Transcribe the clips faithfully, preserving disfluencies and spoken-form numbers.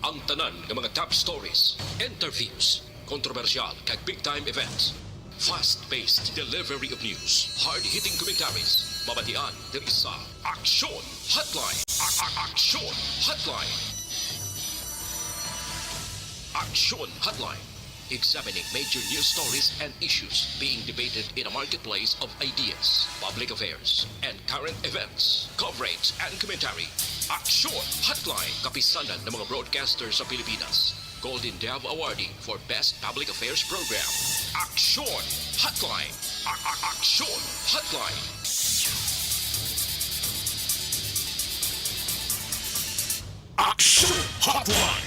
Ang tanan nga mga top stories, interviews, kontrobersyal kag big time events. Fast-paced delivery of news, hard-hitting commentaries, mabatian diri sa Aksyon Hotline. A- a- Aksyon Hotline. Aksyon Hotline. Examining major news stories and issues being debated in a marketplace of ideas, public affairs, and current events. Coverage and commentary. Aksyon Hotline. Kapisanan ng mga broadcaster sa Pilipinas. Golden Dove Awardee for Best Public Affairs Program. Aksyon Hotline. A- a- Aksyon Hotline. Aksyon Hotline.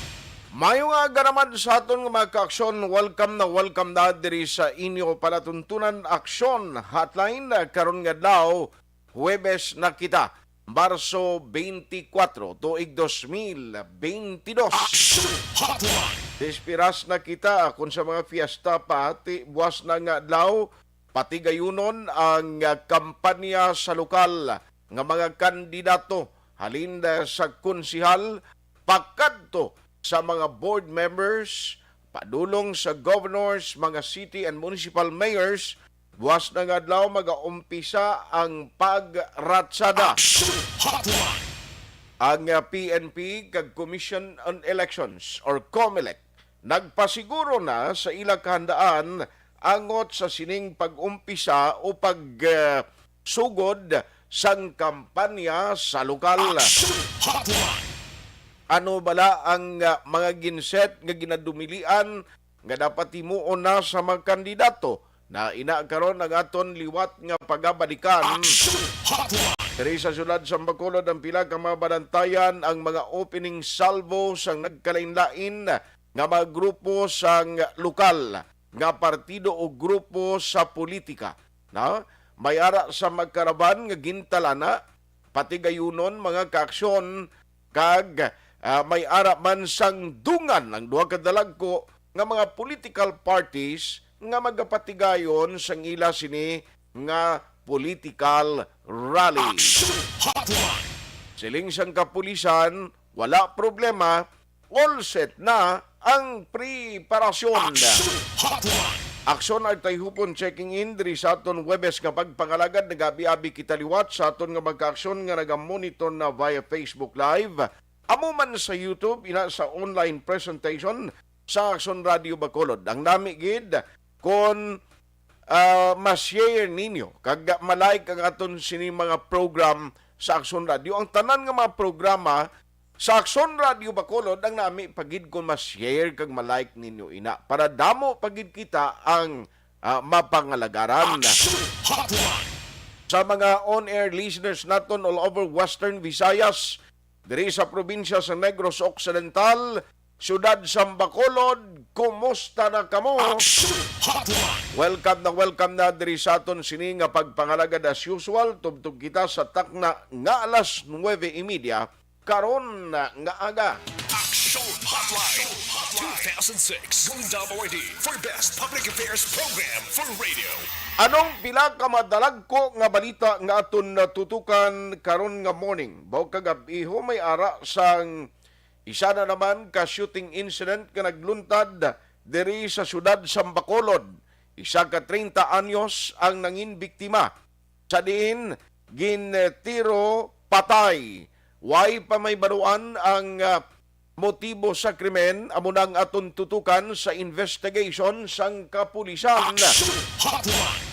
Mayo nga aga naman sa aton nga mga kaaksyon. Welcome na welcome na diri sa inyo palatuntunan, Aksyon Hotline. Karon nga adlaw, Huwebes na kita, Marso twenty-four, tuig dos mil twenty-two. Aksyon Hotline. Despiras na kita kung sa mga fiesta pa, ti buwas na nga adlaw, patigayunon ang, ah, kampanya sa lokal nga mga kandidato, halin, ah, sa konsehal, pakadto sa mga board members, padulong sa governors, mga city and municipal mayors. Buwas na nga adlaw magaumpisa ang pagratsada. Action Hotline. Ang, ah, P N P kag Commission on Elections or COMELEC nagpasiguro na sa ila kahandaan angot sa sining pag-umpisa o pag, ah, sugod sang kampanya sa lokal. Action Hotline. Ano bala ang, ah, mga ginset nga ginadumilian nga dapat himuon na sa mga kandidato? Na ina karon ang aton liwat nga pagabalikan. Action Hotline. Diri sa siyudad sa Bacolod, ang pila ka mga banantayan ang mga opening salvo sang nagkalainlain nga mga grupo sang lokal nga partido o grupo sa politika. Na may ara sa magkaraban nga gintalana, patigayunon, mga kaaksyon, kag, ah, may ara man sang dungan ang duha ka dalagko nga mga political parties nga magapatigayon sang ila sini nga political rally. Action Hotline. Siling sang kapulisan, wala problema, all set na ang preparasyon. Action Hotline. Aksyon Artay Hupon checking in diri sa aton Huwebes nga pagpangalagad. Nagabi-abi kita liwat sa aton nga magkaaksyon nga nagamonitor na via Facebook Live. Amo man sa YouTube, ina sa online presentation sa Aksyon Radio Bacolod. Ang nami gid kon, ah, ma-share ninyo kag ma-like ang aton sini mga program sa Aksyon Radio. Ang tanan nga mga programa sa Aksyon Radio Bacolod, ang nami pa gid kon ma-share kag ma-like ninyo ina, para damo pa gid kita ang, ah, mapangalagaran. Action Hotline. Sa mga on-air listeners naton all over Western Visayas, diri sa probinsya sa Negros Occidental, siyudad sa Bacolod, kumusta na kamo? Action Hotline. Welcome na welcome na diri sa aton sini nga pagpangalagad as usual. Tubtob kita sa takna nga alas nuwebe y media karon nga aga. Action Hotline two thousand six Golden Dove Awardee for Best Public Affairs Program for Radio. Anong pila ka madalagko nga balita nga aton natutukan karon nga morning? Baw kagab-iho may ara sang isa na naman ka shooting incident nga nagluntad diri sa siyudad sa Bacolod. Isa ka treinta anyos ang nangin biktima, sa diin gintiro patay. Way pa may baluan ang, ah, motibo sa krimen, amo nang aton tutukan sa investigation sang kapulisan. Action Hotline.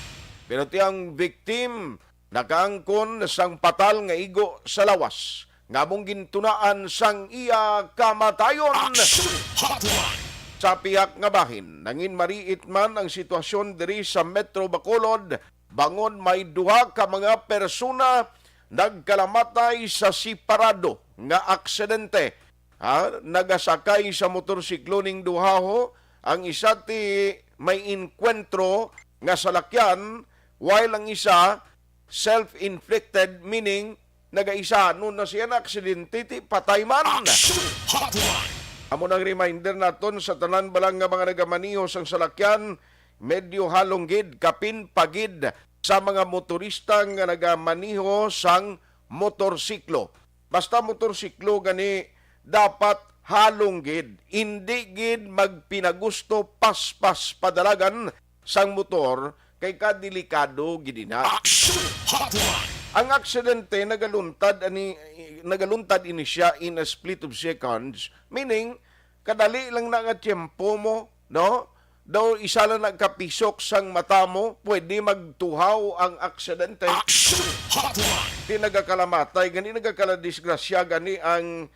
Pero ti ang victim nakaangkon sang patal nga igo sa lawas nga among gintunaan sang iya kamatayon. Action Hotline. Sa pihak nga bahin, nangin mariit man ang sitwasyon diri sa Metro Bacolod, bangon may duha ka mga persona nagkalamatay sa separado nga aksidente. Ha? Nagasakay sa motorsiklo ning duhaho, ang isa ti may inkwentro nga salakyan, while ang isa self-inflicted, meaning nagaisanon na siya na aksidente, ti patay man. Action Hotline. Amo nang reminder naton sa tanan bala nga mga nagamaneho sang salakyan, medyo halong gid, kapin pa gid sa mga motorista nga nagamaneho sang motorsiklo. Basta motorsiklo gani, dapat halong gid, indi gid magpinagusto paspas padalagan sang motor kay kadelikado gid ina. Action Hotline! Ang aksidente nagaluntad ani nagaluntad ini siya in a split of seconds, meaning kadali lang na nga tiyempo mo, no? Daw isa lang na kapisok sang mata mo, pwede magtuhaw ang aksidente. Action Hotline! Di nagakalamatay gani, nagakaladisgrasya gani ang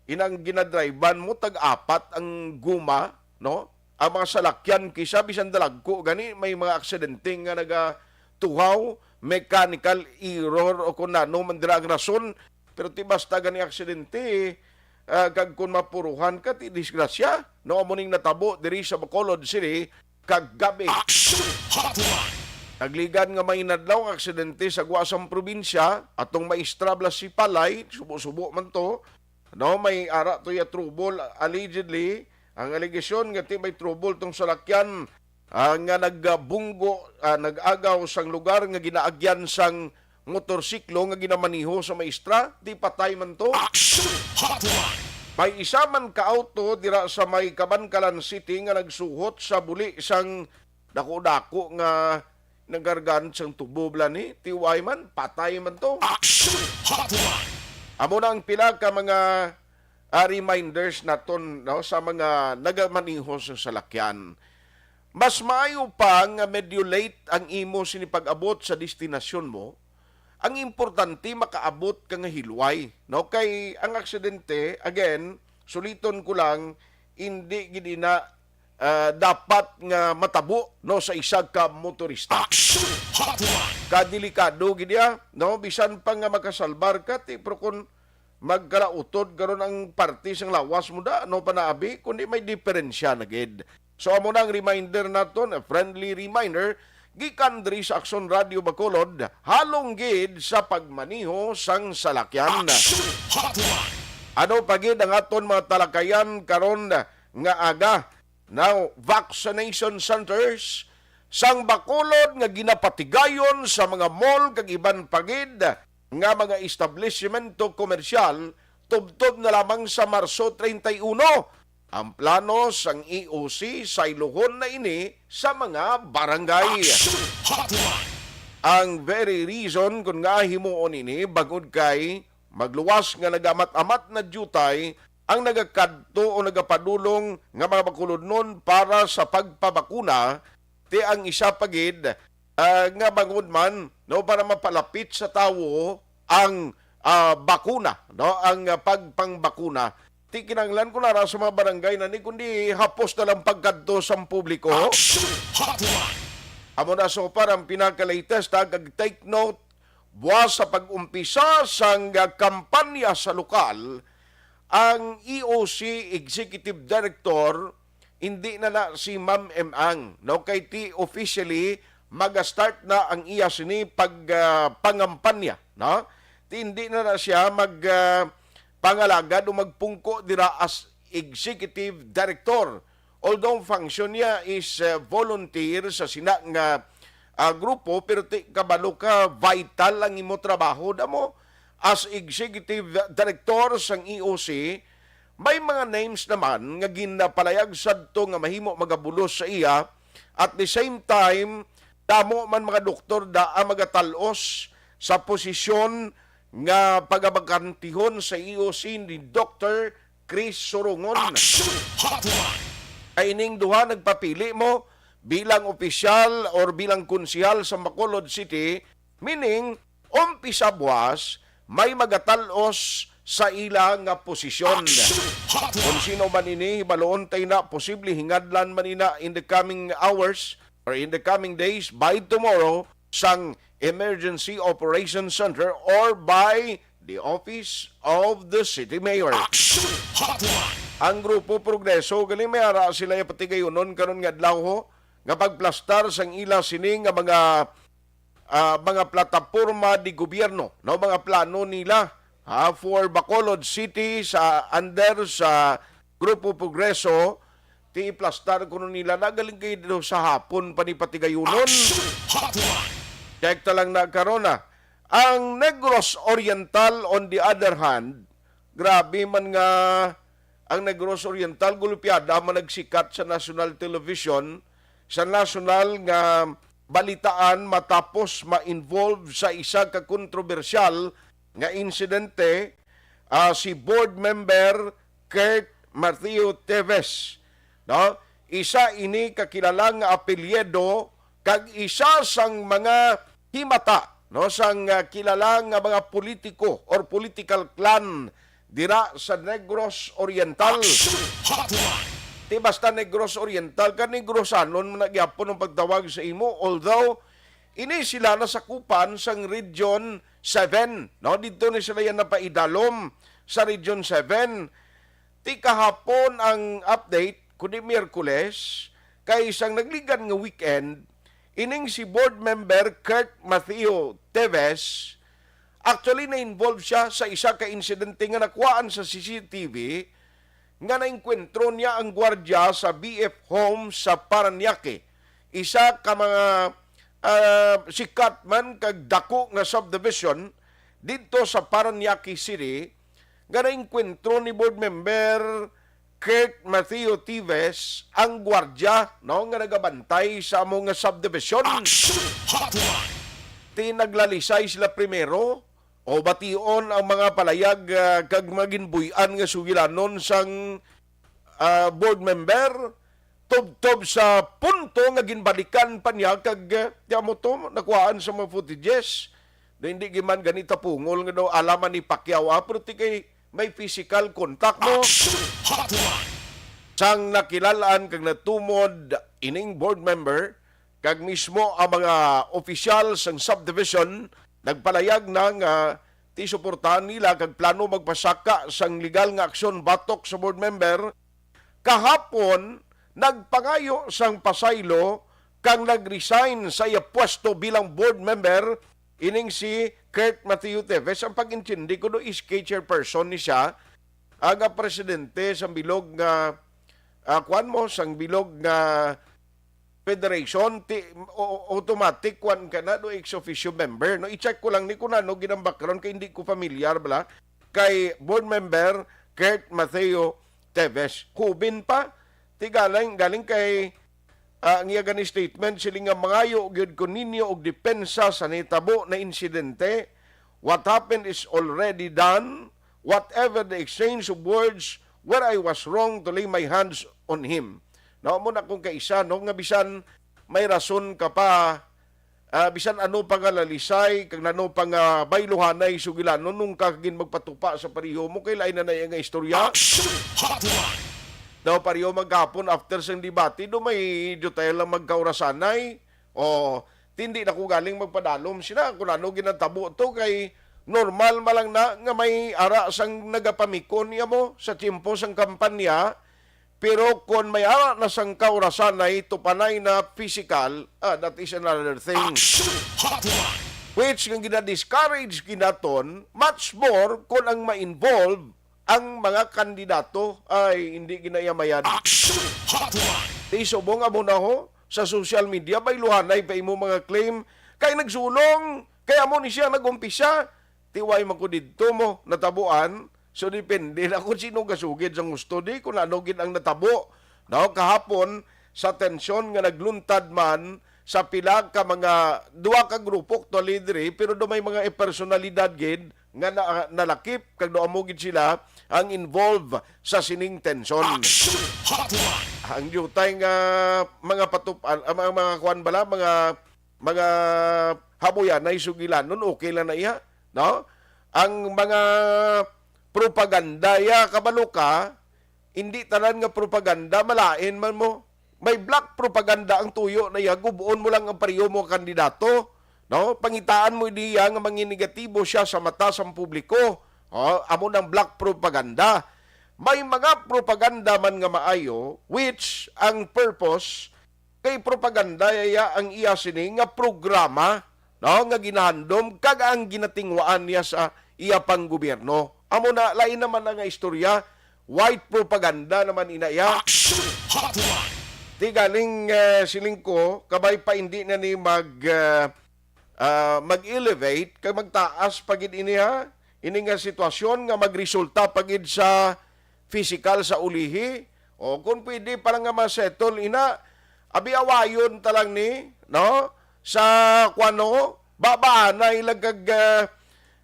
inang ginadrivean mo, tag-apat ang guma, no? Ang mga salakyan, kisa bisan dalagko gani, may mga aksidente nga nagatuhaw, mechanical error o kung ano man dira ang rason. Pero ti basta gani aksidente, ah, kag kung mapuruhan ka, ti disgrasya, no? Amo ning natabo diri sa Bacolod City kagabi. Action Hotline! Nagligan nga mainadlaw ang aksidente sa gwa sang probinsya, atong maestra bala si Palay, subo-subo man to, no, may ara to ya trouble, allegedly. Ang alegasyon nga ti may trouble tong salakyan, ah, nga nagbunggo, ah, nag-agaw sang lugar nga ginaagyan sang motorsiklo nga ginamaniho sa maestra, di patay man to. Action Hotline! May isa man ka auto dira sa may Kabankalan City nga nagsuhot sa buli sang dako-dako nga nagkargaan sang tubo bala ni, T Y man, patay man to. Action Hotline! Amo na ang pila ka mga, ah, reminders naton, no, sa mga nagamaneho sa salakyan. Mas maayo pa nga medyo late ang imo sini pag-abot sa destinasyon mo. Ang importante, makaabot ka nga hilway, no? Kay ang aksidente, again, suliton ko lang, hindi gid ina ah, dapat nga matabo, no, sa isa ka motorista. Action Hotline! Kadelikado gid iya, no, bisan pa nga makasalbar ka, ti, pero kung magkalautod karon ang parte sang lawas mo da, no, panaabi, kundi may diferensya na gid. So, amo na ang reminder naton, a friendly reminder, gikan diri sa Action Radio Bacolod, halong gid sa pagmaneho sang salakyan. Action Hotline! Ano pa gid ang aton mga talakayan karon nga aga? Now, vaccination centers sang Bacolod nga ginapatigayon sa mga mall kag iban pa gid nga mga establishmento komersyal tubtob na lamang sa Marso treinta y uno. Ang plano sang E O C, sayluhon na ini sa mga barangay. Action Hotline! Ang very reason kon ngaa himuon ini, bangod kay magluwas nga nagamat-amat na diutay ang nagakadto o nagapadulong nga mga Bacolodnon para sa pagpabakuna, ti ang isa pa gid, ah, nga bangod man, no, para mapalapit sa tawo ang, ah, bakuna, no, ang, ah, pagpangbakuna. Ti kinahanglan ko na ra sa mga barangay na ni, kundi hapos na lang pagkadto sa publiko. Action Hotline! Amo na so far ang pinaka-latest, ha, kag take note, buwas sa pag-umpisa sang kampanya sa lokal, ang E O C Executive Director, hindi na na si Ma'am M. Ang, no? Kay ti officially, maga-start na ang iya sini pag, ah, pangampanya, no? Ti hindi na na siya mag, ah, pangalagad o magpungko dira as Executive Director. Although ang function niya is, uh, volunteer sa sina nga, uh, grupo, pero ti kabalo ka, vital ang imo trabaho. Damo, as executive director sang E O C, may mga names naman nga ginapalayag sadto nga mahimo magabulos sa iya. At the same time, damo man mga doktor da ang magatal-os sa posisyon nga pagabakantihon sa E O C ni Doktor Chris Sorongon. Action Hotline! Ay ining duha nagpapili mo bilang opisyal or bilang konsehal sa Bacolod City, meaning, umpisa buwas, may magatal-os sa ila nga posisyon. Action Hotline! Kung sino man ini, hibaluon tay na, posible hingadlan man ina in the coming hours or in the coming days, by tomorrow, sang Emergency Operations Center or by the Office of the City Mayor. Action Hotline! Ang Grupo Progreso, gali may ara sila ipatigayunon karon nga adlaw, ho, nga pagplastar sang ila sini nga mga, ah, mga plataporma di gobyerno, no, mga plano nila, ha, for Bacolod City sa under sa Grupo Progreso, ti iplastar kuno nila na galing kay do sa hapon pa ni patigayunon. Action Hotline! Check ta lang na karon, ah. Ang Negros Oriental, on the other hand, grabe man nga, ang Negros Oriental, gulpiada man nagsikat sa national television, sa national nga balitaan matapos ma-involve sa isa ka kontrobersyal nga insidente, ah, si Board Member Kurt Mateo Teves, no? Isa ini ka kilala nga apelyido kag isa sang mga himata, no, sang, ah, kilala nga mga politiko or political clan dira sa Negros Oriental. Action Hotline. Di basta Negros Oriental, ka Negrosanon man na gyapon ang pagtawag sa imo, although ini sila nasakupan sang Region seven, no? Didto ni sila yan napaidalom sa Region seven. Ti kahapon ang update, kundi Miyerkules, kay sang nagligan nga weekend, ining si Board Member Kurt Mateo Teves, actually na-involve siya sa isa ka insidente nga nakuhaan sa C C T V nga naengkwentro niya ang gwardya sa B F home sa Parañaque, isa ka mga, ah, sikat man kag dako nga subdivision didto sa Parañaque City, nga naengkwentro ni Board Member Kurt Mateo Tives ang gwardya, no, nga nagabantay sa amo nga subdivision. Action Hotline. Ti naglalisay sila primero o bation ang mga palayag, ah, kag mga ginbuy-an nga sugilanon sang, ah, board member, tubtob sa punto nga ginbalikan pa niya kag, ah, di amo to nakuhaan sa mga footages. Do hindi giman gani tapungol nga daw alaman ni Pacquiao, ah, pero ti kay may physical contact mo. Action Hotline. Sang nakilalaan kag natumod ining board member kag mismo ang mga opisyal sang subdivision nagpalayag na nga ti suportahan nila kag plano magpasaka sang legal nga aksyon batok sa board member. Kahapon, nagpangayo sang pasaylo kang nag-resign sa iya pwesto bilang board member, ining si Kurt Mateo Teves. Ang pag-intindi ko do, S K chairperson ni siya, ah, nga presidente sang bilog nga, ah, kuwan mo, sang bilog nga federation, ti, o, automatic, kuwan ka na, do, ex officio member, no? I-check ko lang ni kung ano gid ang background, kay hindi ko familiar bala kay board member Kurt Mateo Teves. Hubin pa, ti galing, galing kay, ah, ang iya gani statement, siling nga, "Mangayo gyud ko ninyo og depensa sa nitabo na insidente. What happened is already done. Whatever the exchange of words, where I was wrong to lay my hands on him." No, mo na kung kaisa, no, nga bisan may rason ka pa, ah, bisan ano pa nga lalisay, kag nano pa nga bayluhanay sugilanon, nung ka gin magpatupa sa pareho mo, kay lain na na iya nga istorya. Action Hotline. Daw pareho maghapon after sang debate, do may dutay lang magkaurasanay. O, tindi na ko galing magpadalom sila kung ano ginatabo to, kay normal man lang na nga may ara sang nagapamikon niya mo sa tiyempo sang kampanya, pero kon may ara na sang kaurasanay, tupanay na physical, ah, that is another thing. Action Hotline. Which nga gina-discourage ginaton, much more kon ang ma-involve ang mga kandidato ay hindi ginayamayan. Action Hotline. Ti subong amo na ho, sa social media, bayluhanay pa imo mga claim, kay nagsulong, kay amo ni siya nag-umpisa. Ti way man ko didto mo natabuan. So, depende na kung sino gasugid sang husto di, kung ano gid ang natabo. No, kahapon, sa tensyon nga nagluntad man sa pila ka mga, duha ka grupo, actually, diri, pero do may mga personalidad gid nga na, nalakip, kag do amo gid sila ang involve sa sining tensyon. Action Hotline. Ang diutay nga mga patup-, ang mga, mga kuwan bala, mga, mga habuyanay sugilanon, okay lang na iya, no? Ang mga propaganda, ya, kabalo ka, hindi tanan nga propaganda, malain man mo. May black propaganda ang tuyo na iya, gub-on mo lang ang pareho mo kandidato, no? Pangitaan mo niya nga manginegatibo siya sa mata sang publiko. Oh, amo nang black propaganda. May mga propaganda man nga maayo, which ang purpose kay propaganda ya ang iya sini nga programa, no, nga ginahandom kag ang ginatinguhaan niya sa iya pang gobyerno. Amo na, lain naman na nga istorya, white propaganda naman ina iya. Action Hotline. Ti galing, eh, siling ko, kabay pa hindi na ni mag, eh, ah, mag-elevate kag magtaas pa gid ini, ha? Ini nga sitwasyon nga magresulta pa gid sa pisikal sa ulihi. O kung pwede pa lang nga ma-settle ina, abi awayon ta lang ni, no? Sa kuwano, babaanay lang kag, ah,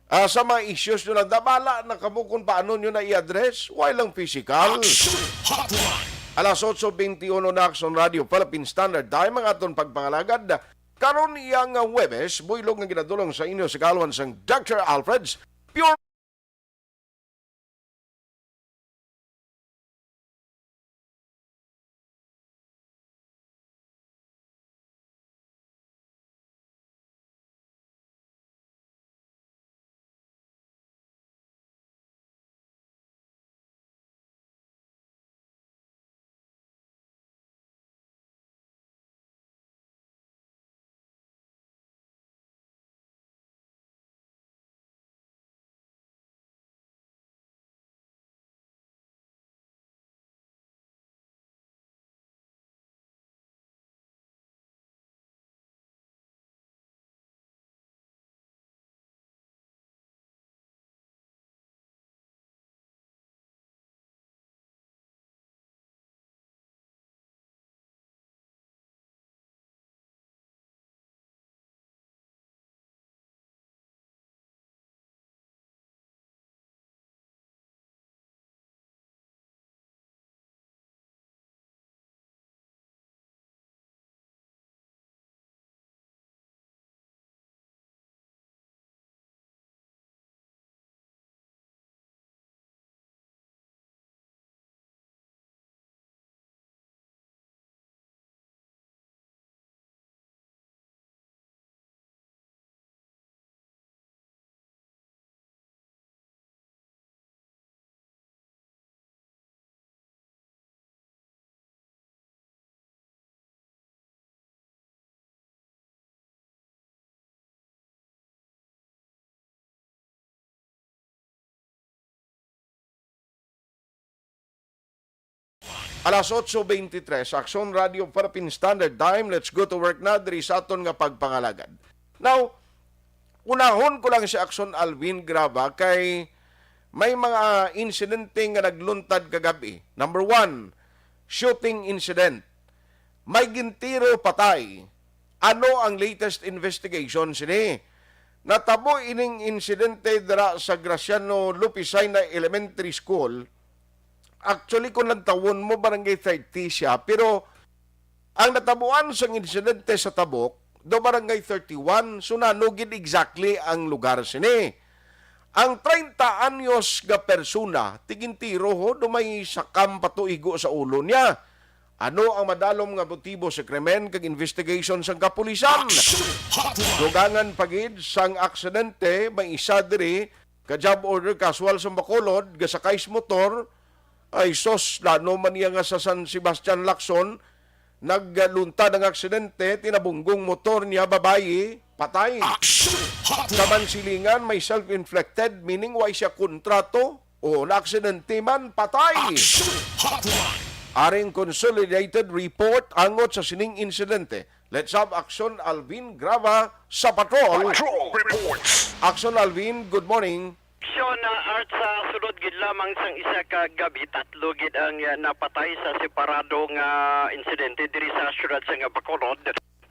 ah, sa mga issues nyo lang. Dabala na kamo kung paano nyo na i-address. Why lang pisikal? Action Hotline. Alas otso beintiuno na, Action Radio Philippine Standard Time ang aton pagpangalagad. Karon iya nga Huwebes, buylog nga ginadulong sa inyo sa kaluan sang Doctor Alfred's Pure Alas otso beintitrés, Aksyon Radio Philippine Standard Time. Let's go to work na diri sa aton nga pagpangalagad. Now, unahon ko lang si Aksyon Alvin Graba kay may mga insidente nga nagluntad kagabi. Number one, shooting incident. May gintiro, patay. Ano ang latest investigation sini? Natabo ining insidente dira sa Graciano Lupisayna Elementary School. Actually, kung lantawon mo, barangay thirty siya, pero ang natabuan sang insidente sa Tabok, do barangay thirty-one, so nano gid exactly ang lugar sini. Ang treinta anyos nga persona, tigintiro ho, do may sakam pa to igo sa ulo niya. Ano ang madalom nga motibo sa krimen kag investigation sang kapulisan? Action Hotline. Dugangan pa gid sang aksidente, may isa diri ka job order casual sa Bacolod, gasakay sa motor. Ay sus, lano man niya nga sa San Sebastian Lacson, nagluntad ang aksidente, tinabunggong motor niya, babayi, patay. Action Hotline. Sa Mansilingan, may self-inflicted, meaning way siya kontrato, o naaksidente man, patay. Action Hotline. Aring consolidated report angot sa sining insidente. Let's have Action Alvin Grava sa patrol. Patrol reports. Action Alvin, good morning. Action, ah, Art, sa sulod gid lamang sang isa ka gabi, tatlo gid ang, ah, napatay sa separado nga insidente diri sa siyudad sang Bacolod.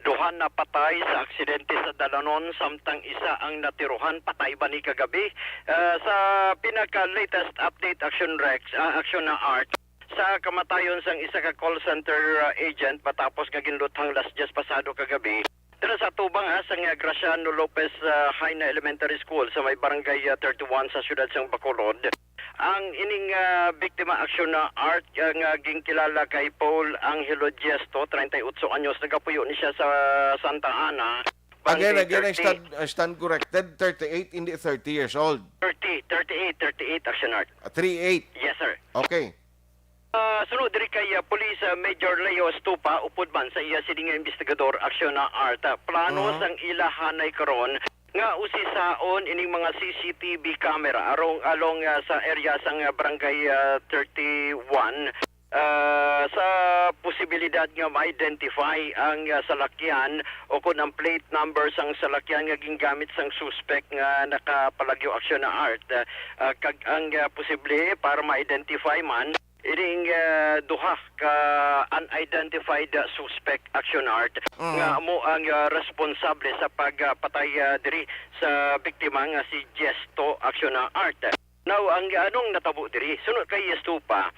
Duha napatay sa aksidente sa dalanon, samtang isa ang natiruhan. Patay ba ni kagabi? Ah, sa pinaka-latest update, Action Rex, ah, Action na Art, sa kamatayon sang isa ka call center, ah, agent matapos nga ginluthang las diyes pasado kagabi, dira sa atubang, ah, sang, ah, Graciano Lopez, ah, Jaena Elementary School sa may barangay, ah, thirty-one sa siyudad sang Bacolod. Ang ining, ah, biktima, Action na Art, ah, nga ginkilala kay Paul Angelo Diesto, treinta y ocho anyos, nagapuyo ni siya sa Santa Ana, Again, Barangay again, I thirty. Stand, I stand corrected, thirty-eight, hindi thirty years old. Thirty, thirty-eight, thirty-eight, Action Art. Ah, three eight. Yes, sir. Okay. Ah, sunod diri kay, ah, Police, ah, Major Leo Estupa, upod man sa iya sini nga investigador, Action na Art. Ah, plano Mhm. sang ila hanay karon nga usisaon ining mga C C T V camera arong, along, ah, sa area sang, ah, Barangay, ah, thirty-one. Ah, sa posibilidad nga ma-identify ang, ah, salakyan o kon ang plate number sang salakyan nga gingamit sang suspek nga nakapalagyo, Action Art, ah, kag ang, ah, posible para ma-identify man ining, ah, duha ka unidentified, ah, suspect, Action Art, Mm. nga amo ang, ah, responsable sa pagpatay, ah, diri sa biktima nga si Jesto, Action Art. Now, ang anong natabo diri? Suno kay Estupa,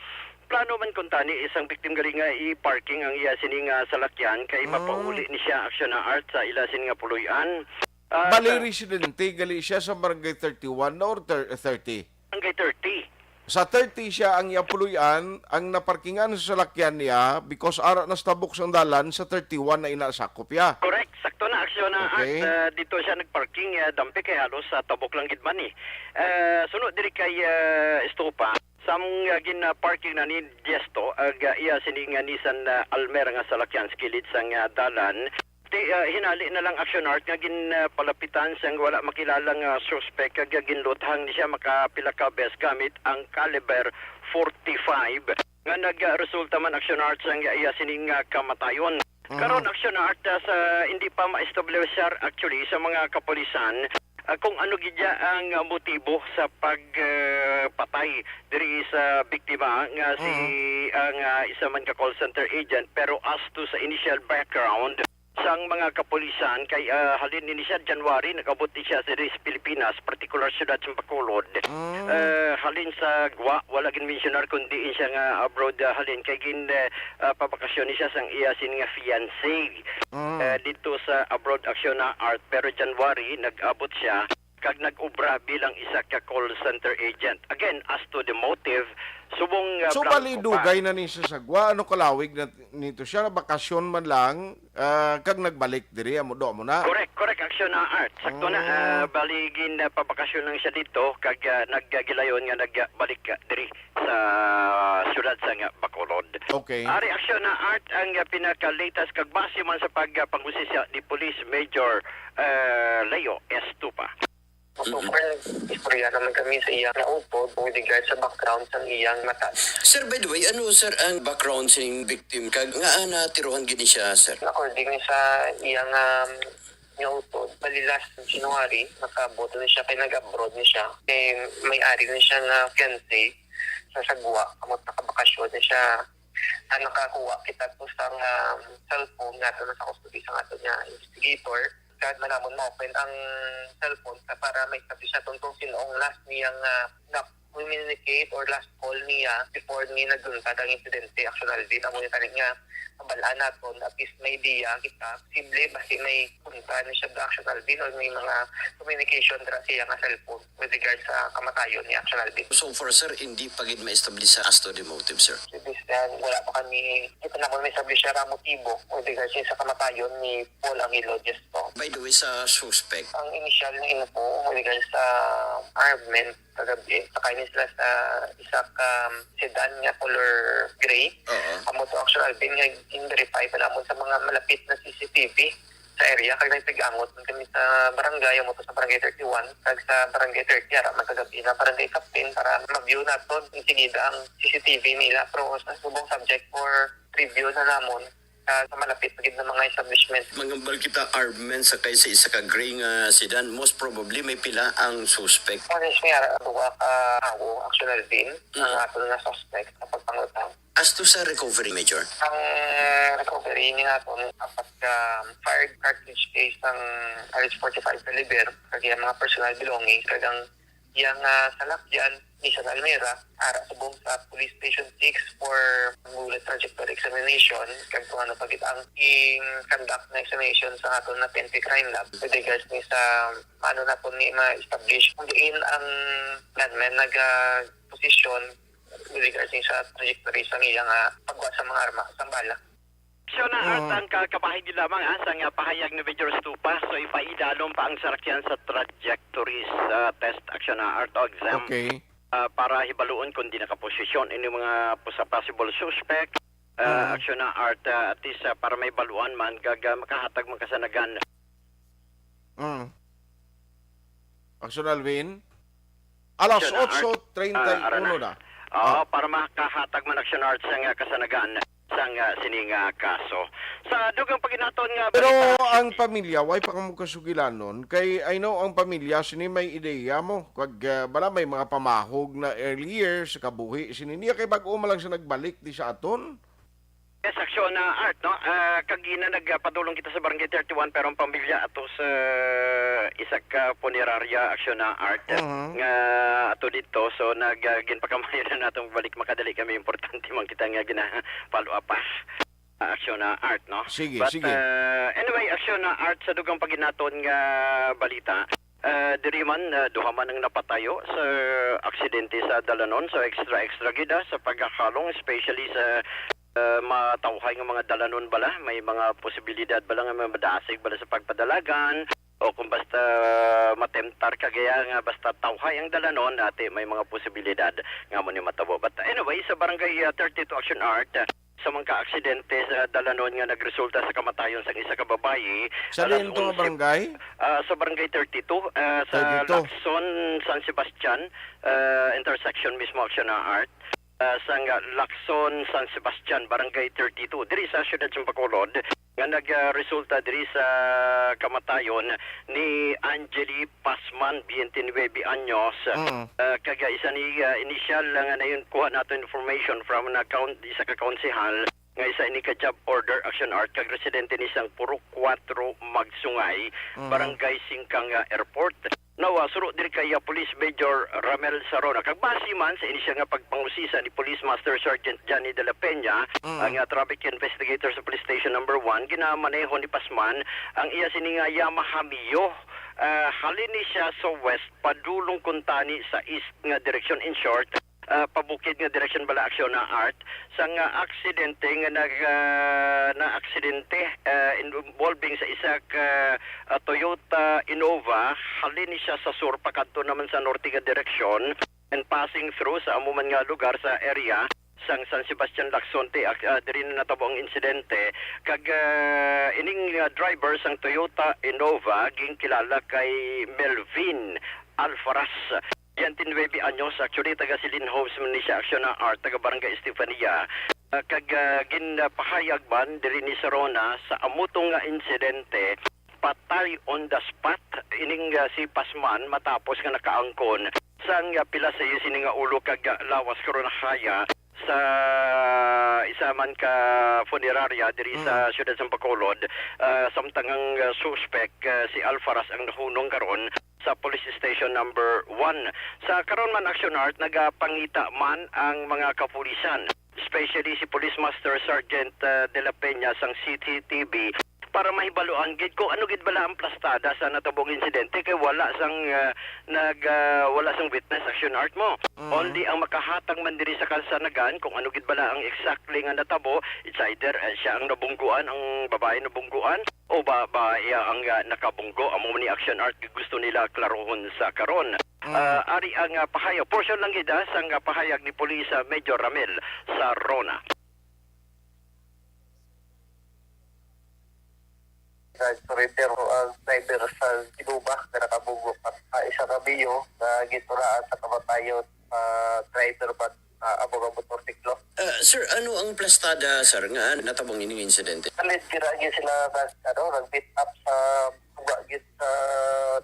plano man kuntani isang victim gali nga i-parking ang iya sini nga salakyan kay Mm. mapauli ni siya, Action Art, sa ila sini nga puloy-an. Ah, Bali, sa residente gali siya sa Barangay thirty-one or thir-, thirty? Barangay thirty. Sa thirty siya ang iya puloy-an, ang naparkingan sa salakyan niya, because ara na sa tabok sang dalan, sa thirty-one na ina sakop ya. Correct, sakto na, Action Art. Okay. Ah, dito siya nagparking, ah, dampi kay halos sa tabok lang gid man, eh. Ah, sunod diri kay, ah, Estupa, sa mga gin-, ah, parking na ni Diesto, ag, ah, iya sini nga Nissan, ah, Almera nga salakyan sa kilid sang, ah, dalan. Ti, ah, hinali na lang, Action Art, nga gin, ah, palapitan sang wala makilala nga suspek kag ginluthang ni siya makapila ka beses gamit ang caliber forty-five. nga nagresulta man, Action Art, sang iya sining, ah, kamatayon. Mhm. Karon, Action Art, ah, sa hindi pa maestablishar actually sa mga kapulisan, ah, kung ano gid ya ang, ah, motibo sa pag, ah, patay diri sa biktima nga si, Mhm. ah, nga isa man ka call center agent, pero as to sa initial background, sang mga kapulisan kay, ah, halin ini siya January, nag-abot ni siya sa diri sa Pilipinas, partikular siyudad sa Bacolod. Mm. Ah, halin sa Gwa, wala gin-mensionar kung diin siya nga abroad, ah, halin kay gin, ah, ah, pabakasyon ni siya sang iya sin nga fiancé. Mm. Ah, dito sa abroad, Action Art, pero January nag-abot siya kag nag-obra bilang isa ka call center agent. Again, as to the motive, subong, ah, So, bali, blanco pa. Dugay na ni siya sa Gwa. Ano, kalawig na nito siya? Bakasyon man lang, ah, kag nagbalik diri, amo do, amo na? Correct, correct, Action Art. Sakto na, Ah. ah, bali, gin, ah, pabakasyon lang siya dito, kag, ah, naggilayon nga nagbalik, ah, diri sa siyudad sa nga Bacolod. Okay. Ari, Action Art, ang, ah, pinaka-latest kag base man sa pag, ah, pangusisa ni Police Major, ah, Leo Estupa. So Mm-mm. far, istorya naman kami sa iyang nautod with regard sa background sa iyang mata. Sir, by the way, ano, sir, ang background sa victim? Kag nga, ah, natiruhan gini siya, sir? According ni sa iyang, um, nautod, bali last January, nakaabot na siya kay nag-abroad ni siya. Kay may ari ni siya nga fiancé sa Sagwa, amo nakabakasyon na siya. Ah, nakakuha kita to sa, um, cellphone nga ato na sa custody sa ato nga investigator. Kag manamon mo-open ang cellphone sa para ma-establish naton kung sino ang last niyang, ah, na-communicate or last call niya before ni nagluntad ang insidente, Action Alvin. Amo yung tanig nga mabal-an naton, at least may idea kita. Posible ba si may punta ni siya, Action Alvin, or may mga communication dira siya nga cellphone with regard sa kamatayon ni Action Alvin? So far, sir, hindi pa gid ma-establish sa as to the motive, sir. This time, wala pa kami, kita naman may establish siya nga motibo with regard sa kamatayon ni Paul Angelo Diesto. By the way, sa suspect? Ang initial na info with regard sa armament kagabi, sakay ni sila sa isa ka sedan nga color gray. Oo. Amo to, Action Alvin, nga gin-verify pa namon sa mga malapit na C C T V sa area, kag nagpig-angot man kami sa barangay, amo to sa barangay thirty-one, kag sa barangay thirty, ara man kagabi na barangay captain, para ma-view naton insigida ang C C T V nila. Pero sa subong, subject for review na namon sa, sa malapit gid na mga establishment. Manghambal kita, armament sakay sa isa ka gray nga sedan, most probably may pila ang suspect. Honest nga, ara, duha ka tawo, Action Alvin, ang Mm. aton nga suspect sa pagpangutang. As to sa recovery, Major? Ang recovery ni naton, apat ka fired cartridge case sang R S forty-five caliber, kag iyang mga personal belongings, kag ang iyang, ah, salakyan, Nissan Almera, ara subong sa Police Station six for bullet trajectory examination, kag kung ano pa gid ang in-conduct na examination sa aton na P N P Crime Lab with regards ni sa ano naton ni ma-establish kung diin ang gunman naga-position with regards ni sa trajectory sa iya nga pagwa sa mga arma, sa bala. Action na, Art, Oo. ang ka-, kabahin gid lamang, ah, sa nga pahayag ni Major Estupa. So, ipaidalom pa ang sarakyan sa trajectories, ah, test, Action na, Art, o exam. Okay. Ah, para hibaluon kung di nakaposisyon ini mga pos-, possible suspect, ah, Oo. Action na, Art, ah, at least, ah, para may baluan man, gaga makahatag man kasanagan. Mm. Action Alvin. Alas Action na, Art. otso treinta y uno Ah, ara na. na. Oo, Ah. para makahatag man, Action Art, sang, ah, kasanagan sang, ah, sini nga kaso. Sa dugang paginaton nga Pero balita, ang pamilya, way pa kamo kasugilanon? Kay I know ang pamilya, sini may ideya mo. Kag, ah, bala may mga pamahog na earlier sa kabuhi. Sini niya kay bag-o man lang siya nagbalik di sa aton? Yes, Action, ah, Art, no? Ah, kagina nagpadulong kita sa Barangay thirty-one, pero ang pamilya ato sa isa ka punerarya, Action, ah, Art, Mhm. nga ato dito. So, nag, ah, ginpakamayo na natong balik. Makadali kami, importante man kita nga gina-follow up pa. Ah, Action, ah, Art, no? Sige, But, sige. ah, anyway, Action, ah, Art, sa dugang paginaton nga balita, ah, diri man, ah, duha man ang napatayo sa aksidente sa dalanon. So, extra, extra gid, ah, sa pagkakalong, especially sa, ah, matawhay nga mga dalanon bala. May mga posibilidad bala nga madasig bala sa pagpadalagan, o kung basta matemtar ka gaya nga basta tawhay ang dalanon, ati may mga posibilidad nga mo ni matabo. But anyway, sa Barangay, ah, thirty-two, Action Art, ah, sa mga aksidente sa dalanon nga nagresulta sa kamatayon sang isa ka babayi, Sa alas diin to nga onse, barangay? ah, sa Barangay thirty-two, ah, sa Thirty-two. Lacson, San Sebastian, ah, intersection mismo, Action, ah, Art. Ah, sang, ah, Lacson, San Sebastian, Barangay thirty-two, diri sa siyudad sa Bacolod, nga nagresulta diri sa kamatayon ni Angeli Pasman, twenty-nine anyos, Mm. ah, kag isa ni, ah, inisyal nga nayon kuha nato information from na kaun-, isa ka konsehal nga isa ini ka job order, Action Art, kag residente ni sang Purok Kuwatro, Magsungay, Mm. Barangay Singkang, ah, Airport. Now, ah, suro diri kay, ah, Police Major Ramel Sarona. Kag base man sa inisyal nga pagpangusisa ni Police Master Sergeant Johnny de la Peña, Mm. ang, ah, traffic investigator sa Police Station Number One, ginamaneho ni Pasman ang iya sini nga Yamaha Mio. Ah, halin ni siya sa west, padulong kuntani sa east nga direksyon. In short, ah, pabukid nga direksyon bala, Action, ah, Art, sang, ah, aksidente nga nag, ah, na aksidente, ah, involving sa isa ka, ah, Toyota Innova. Halin ni siya sa sur, pakadto naman sa norte nga direksyon, and passing through sa amo man nga lugar sa area sang San Sebastian, Lacson, ti, ak-, ah, diri na natabo ang insidente. Kag, ah, ining, ah, driver sang Toyota Innova ginkilala kay Melvin Alfaras. Twenty-nine anyos, actually, taga Silin Homes man ni siya, Action, ah, Art, taga Barangay Estefania. Ah, kag, ah, ginpahayag man diri ni Sarona sa amo to nga insidente, patay on the spot ining, ah, si Pasman matapos nga nakaangkon sang, ah, pila sa iya sini nga ulo kag, ah, lawas karon nahaya sa isa man ka funeraria diri sa Mm. siyudad sa Bacolod. Ah, samtang ang, ah, suspek, ah, si Alfaras ang nahunong karon sa Police Station Number One. Sa karon man, Action Art, nagapangita man ang mga kapulisan, especially si Police Master Sergeant, ah, De La Peña sang C C T V, para mahibaluan gid kung ano gid bala ang plastada sa natabong insidente, kay wala sang, ah, nag, ah, wala sang witness, Action Art, mo. Mhm. Only ang makahatag man diri sa kasanagan kung ano gid bala ang exactly nga natabo, it's either, ah, siya ang nabungguan, ang babae nabungguan, o ba, ba iya ang, ah, nakabunggo? Amo ni, Action Art, gusto nila klarohon sa karon. Mm. Ah, ari ang, ah, pahayag. Portion lang gid, ah, sang, ah, pahayag ni Police, ah, Major Ramil Sarona. Nag-surrender ang driver sa Innova nga nakabunggo pa sa isa ka Mio nga ginturaan sa kamatayon sa driver man, ah, amo nga motorsiklo. Ah, sir, ano ang plastada, sir, nga natabang ining insidente? Palit dira gyud sila nag, ano, nag-meet up sa tunga gyud sa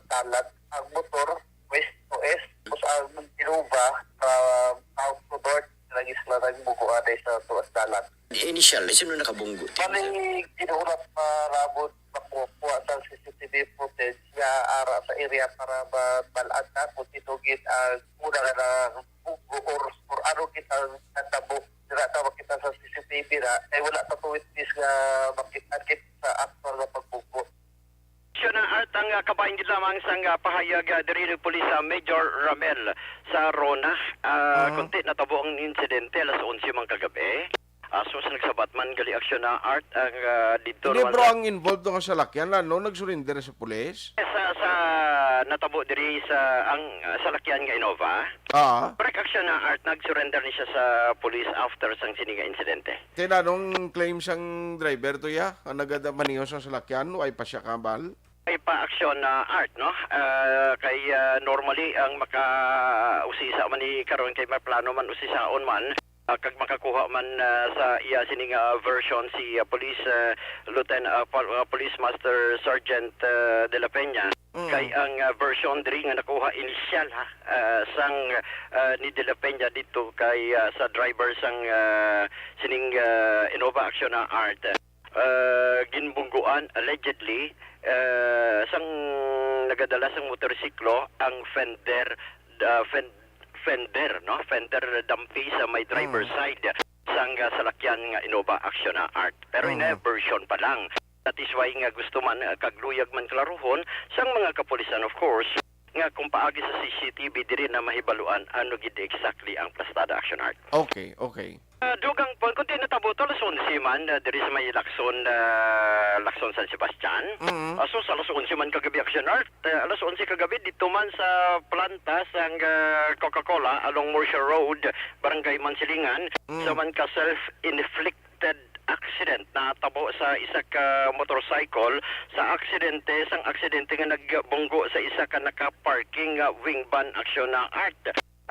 dalan. Ang motor, west to east, tapos ang Innova from south to north, lagi sila nagbugo anay sa tuas dalan. Initial, sino nakabunggo? Bali, ginulat pa labot makuha sa C C T V footage nga ara sa area para ma-, malan na kung sino gid ang una nga nabunggo or, or ano gid ang natabo. Dira ta makita sa C C T V na, ay wala pa to witness nga makita gid sa aktual nga pagbunggo. Siya na, Art, ang, ah, kabahin gid lamang sang, ah, pahayag, ah, diri ni Pulis, ah, Major Ramel Sarona. Ah, Mm. Kunti natabo ang insidente, alas onse man kagabi. Ah, so, sa nagsabat man gali, Action na, Art, ang, ah, dito Hindi, naman bro, sa ang involved nga salakyan, ano, nagsurrender sa pulis? Sa, sa natabo diri sa, ang, ah, salakyan nga Innova? Ah. Correct, Action na, Art, nagsurrender ni siya sa pulis after sang sini nga insidente. Kay nanong claim sang driver to, ya? Ang nagada-, maniho sang salakyan, way pa siya kabal? Ay pa aksyon na Art, no? Ah, kay, ah, normally ang makausisa man ni karon kay maplano man usisaon man, ah, kag makakuha man, ah, sa iya sining, ah, version si, ah, Police, ah, Lieutenant, ah, Pol-, ah, Police Master Sergeant, ah, De La Peña. Mm. Kay ang, ah, version diri nga nakuha initial, ha, ah, sang, ah, ni De La Peña dito kay, ah, sa driver sang, ah, sining, ah, Innova Action na Art. Ah, ginbungguan allegedly, ah, sang nagadala sang motorsiklo ang fender, ah, fen-, fender, no? Fender dumpy sa may driver Mm. side sang, ah, salakyan nga Innova Action na Art. Pero Mm. ina version pa lang. That is why nga gusto man, ah, kag luyag man klaruhon sang mga kapulisan, of course, nga kung paagi sa C C T V diri na mahibaluan ano gid exactly ang plastada Action Art. Okay, okay. Ah, dugang po, kung di natabo to, alas onse man, ah, diri sa may Lacson, ah, Lacson San Sebastian. Mm. Aso sa alas onse man kagabi, Action Art, ah, alas onse kagabi, dito man sa planta sang, ah, Coca-Cola along Murcia Road, Barangay Mansilingan, Mm. sa man ka self-inflicted accident natabo sa isa ka motorcycle sa aksidente, sang aksidente nga nagbunggo sa isa ka naka-parking nga wing van, Action na Art.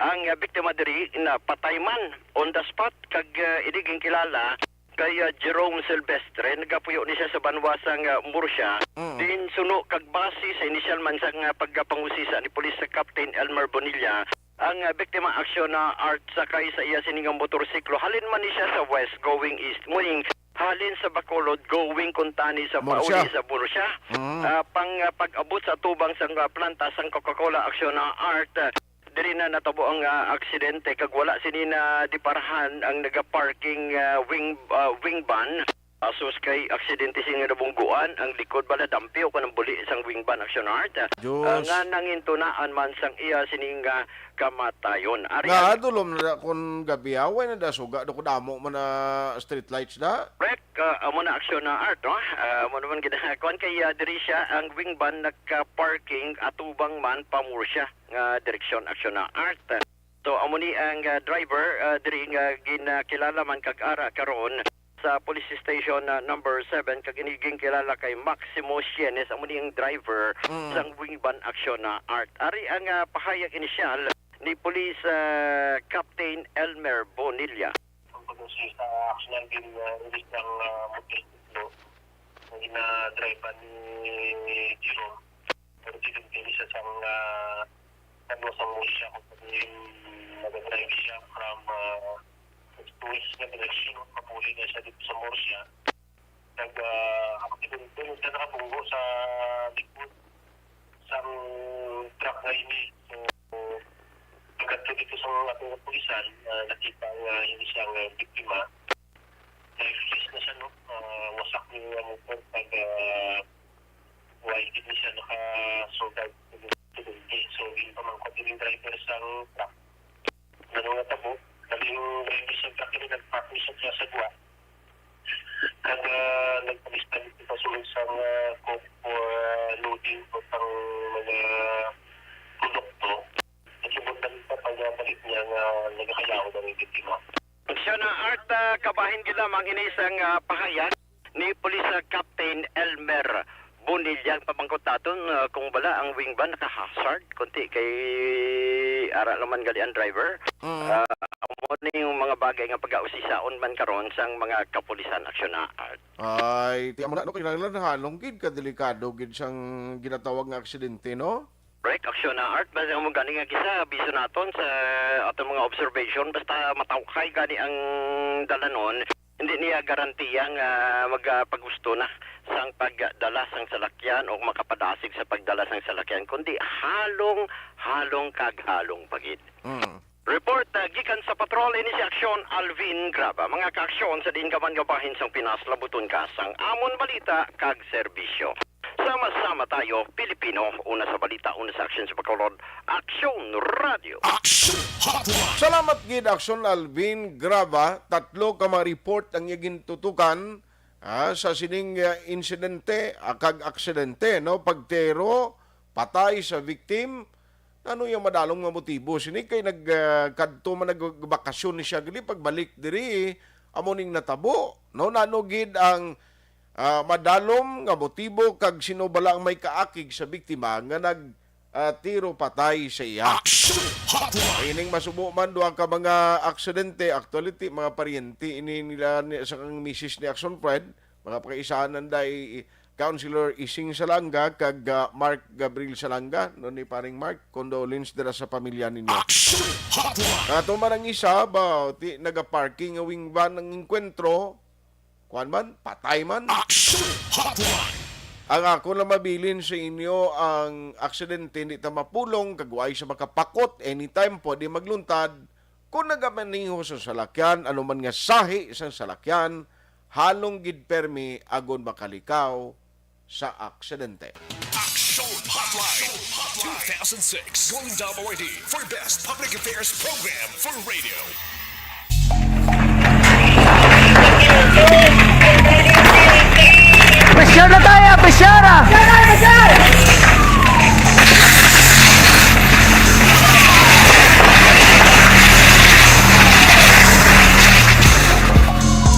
Ang, ah, biktima diri napatay man on the spot kag, ah, ini ginkilala kay, ah, Jerome Silvestre. Nagapuyo ni siya sa banwa sang, ah, Murcia. Mm. Din suno kag base sa inisyal man sang, ah, pagpangusisa ni Police Captain Elmer Bonilla, ang, ah, biktima Action na Art sakay sa iya sini nga motorsiklo. Halin man ni siya sa west going east, meaning halin sa Bacolod going kuntani sa Murcia. Pauli sa Murcia. Mm. Ah, pang, ah, pag-abot sa tubang sang, ah, planta sang Coca-Cola Action na Art, ah, diri na natabo ang, ah, aksidente kag wala sini na diparahan ang naga-parking, ah, wing, ah, wing van. Asus kay aksidente sini nga nabungguan ang likod bala dampi o kanang buli sang wing van Action Art, ah, Diyos. Nga nangintunaan man sang iya sini nga kamatayon. Ari Nga, ang dulom na da kun gabi, ah, way na da suga, do ko damo man na street lights da. Correct, ah, amo na Action na Art, no? Ah, amo naman gid, kuwan kay, ah, diri siya ang wing van nagka-parking atubang man pa Murcia nga direksyon Action na Art. So, amo ni ang, ah, driver, ah, diri nga ginakilala man kag ara karon sa Police Station, ah, number seven, kag ini ginkilala kay Maximo Sienes, amo ni ang driver Mm. sang wing van Action na Art. Ari ang, ah, pahayag inisyal ni Police, ah, Captain Elmer Bonilla. Ang pag-usisa sa aksyon din, ah, ilis ng, ah, motorsiklo na ginadrive ni Jerome. Pero si Don Dennis sa sang, ah, ano, sa Murcia, kung pwede yung nag-drive siya from, ah, west to east na direction, papuli na siya dito sa Murcia. Nag, ah, ako si Don Dennis na nakabunggo sa likod sang truck nga ini. So, pagkadto dito sa mga ating kapulisan, ah, nakita nga ini siya nga biktima. Nag-freeze na siya, no? Ah, wasak ni ang motor pag, ah, why gid ni siya nakasulod sa tubig. So, ginpamangkot ni driver sang truck. Ano nga tabo? Dali yung driver sa truck ni nag-park ni siya sa gwa. Kag, ah, nagpalista dito sa sulod sang, ah, coke for, ah, loading o sang mga produkto. Nakibot na rin sa pagbalik niya nga nagakayaw na rin biktima. Siya na Art, ah, kabahin gid lamang ini sang, ah, pahayag ni Police, ah, Captain Elmer Bonilla. Pamangkot naton, ah, kung bala ang wing van naka-hazard, kunti kay ara naman gali ang driver. Mm. Ah, amo ni yung mga bagay nga pag-ausisaon man karon sang mga kapulisan Action na Art. Ay, ti amo na, no, kinahanglan halong gid, kadelikado gid sang ginatawag nga aksidente, no? Correct, Action na Art. Basta mo gani nga kisa, biso naton sa aton mga observation, basta matawkay gani ang dalanon, hindi niya garantiya nga magapagusto na sang pagdala sang salakyan o makapadasig sa pagdala sang salakyan, kundi halong, halong kag halong pa gid. Mm. Report, ah, gikan sa patrol, ini si Aksyon Alvin Graba. Mga kaaksyon sa diin ka man nga bahin sang Pinas, labuton ka sang amon balita kag serbisyo. Sama-sama tayo, Pilipino, una sa balita, una sa aksyon sa Bacolod, Aksyon Radio. Action Hotline. Salamat gid, Aksyon Alvin Graba. Tatlo ka mga report ang iya gintutukan, ah, sa sining, ah, insidente, ah, kag aksidente, no? Pagtero, patay sa victim, ano yung madalong nga motibo sini? Kay nag, ah, kadto man nagbakasyon ni siya gali, pagbalik diri, amo ning natabo, no? Nano gid ang ah, madalom nga motibo kag sino bala ang may kaakig sa biktima nga nag, ah, tiro patay sa iya. Action Hotline! Ining masubo man, duha ka mga aksidente, actually, ti-, mga paryente ini nila ni, sa kang misis ni Action Fred, mga pakaisahan nanday, Councilor Ising Salanga kag, ah, Mark Gabriel Salanga, no, ni paring Mark, condolence dira sa pamilya ninyo. Action Hotline! Kato man ang isa, ba, ti, nagaparking nga wing van ang engkwentro, kuwan man, patay man. Action Hotline! Ang ako na mabilin sa inyo, ang aksidente, hindi ta mapulong, kag way sa makapakot, anytime pwede magluntad. Kung nagamaneho sa salakyan, ano man nga sahi sang salakyan, halong gid permi agon makalikaw sa aksidente. Action Hotline two thousand six, Golden Dome Awardee for Best Public Affairs Program for Radio. Pressure na tayo, pressure ah!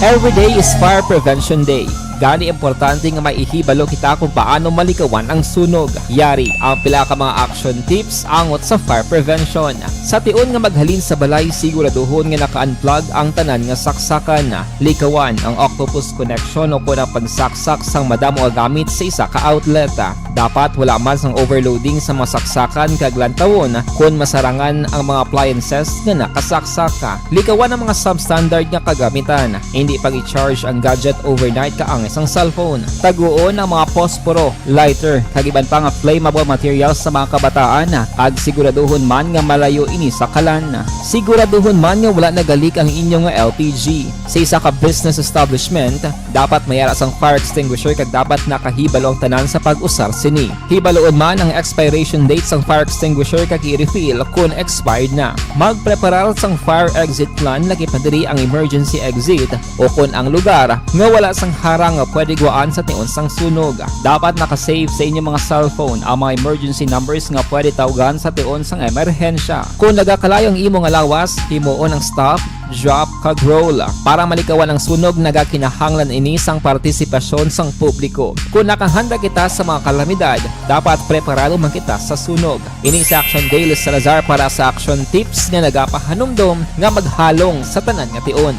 Every day is Fire Prevention Day. Gani, importante nga may ihibalo kita kung paano malikawan ang sunog. Yari ang pila ka mga action tips angot sa fire prevention. Sa tion nga maghalin sa balay, siguraduhon nga naka-unplug ang tanan nga saksakan. Likawan ang octopus connection o kon ang pagsaksak sang madamo nga gamit sa isa ka outlet. Dapat wala man sang overloading sa mga saksakan kag lantawon kon masarangan ang mga appliances nga nakasaksak. Likawan ang mga substandard nga kagamitan. Hindi pag-i-charge ang gadget overnight kaangay sang cellphone. Taguon ang mga posporo, lighter, kag iban pa nga flammable materials sa mga kabataan, kag siguraduhon man nga malayo ini sa kalan. Siguraduhon man nga wala nagalik ang inyo nga L P G. Sa isa ka business establishment, dapat may ara sang fire extinguisher kag dapat nakahibalo ang tanan sa pag-usar sini. Hibaluon man ang expiration date sang fire extinguisher kag i-refill kon expired na. Magpreparar sang fire exit plan, lakip na diri ang emergency exit o kon ang lugar nga wala sang harang nga pwede guwaan sa tion sang sunog. Dapat naka-save sa inyong mga cellphone ang mga emergency numbers nga pwede tawgan sa tion sang emerhensya. Kon nagakalayo ang imo nga lawas, himuon ang stop, drop, kag roll. Para malikawan ang sunog, nagakinahanglan ini sang partisipasyon sang publiko. Kon nakahanda kita sa mga kalamidad, dapat preparado man kita sa sunog. Ini si Action Dale Salazar para sa Action Tips nga nagapahanumdom nga maghalong sa tanan nga tion.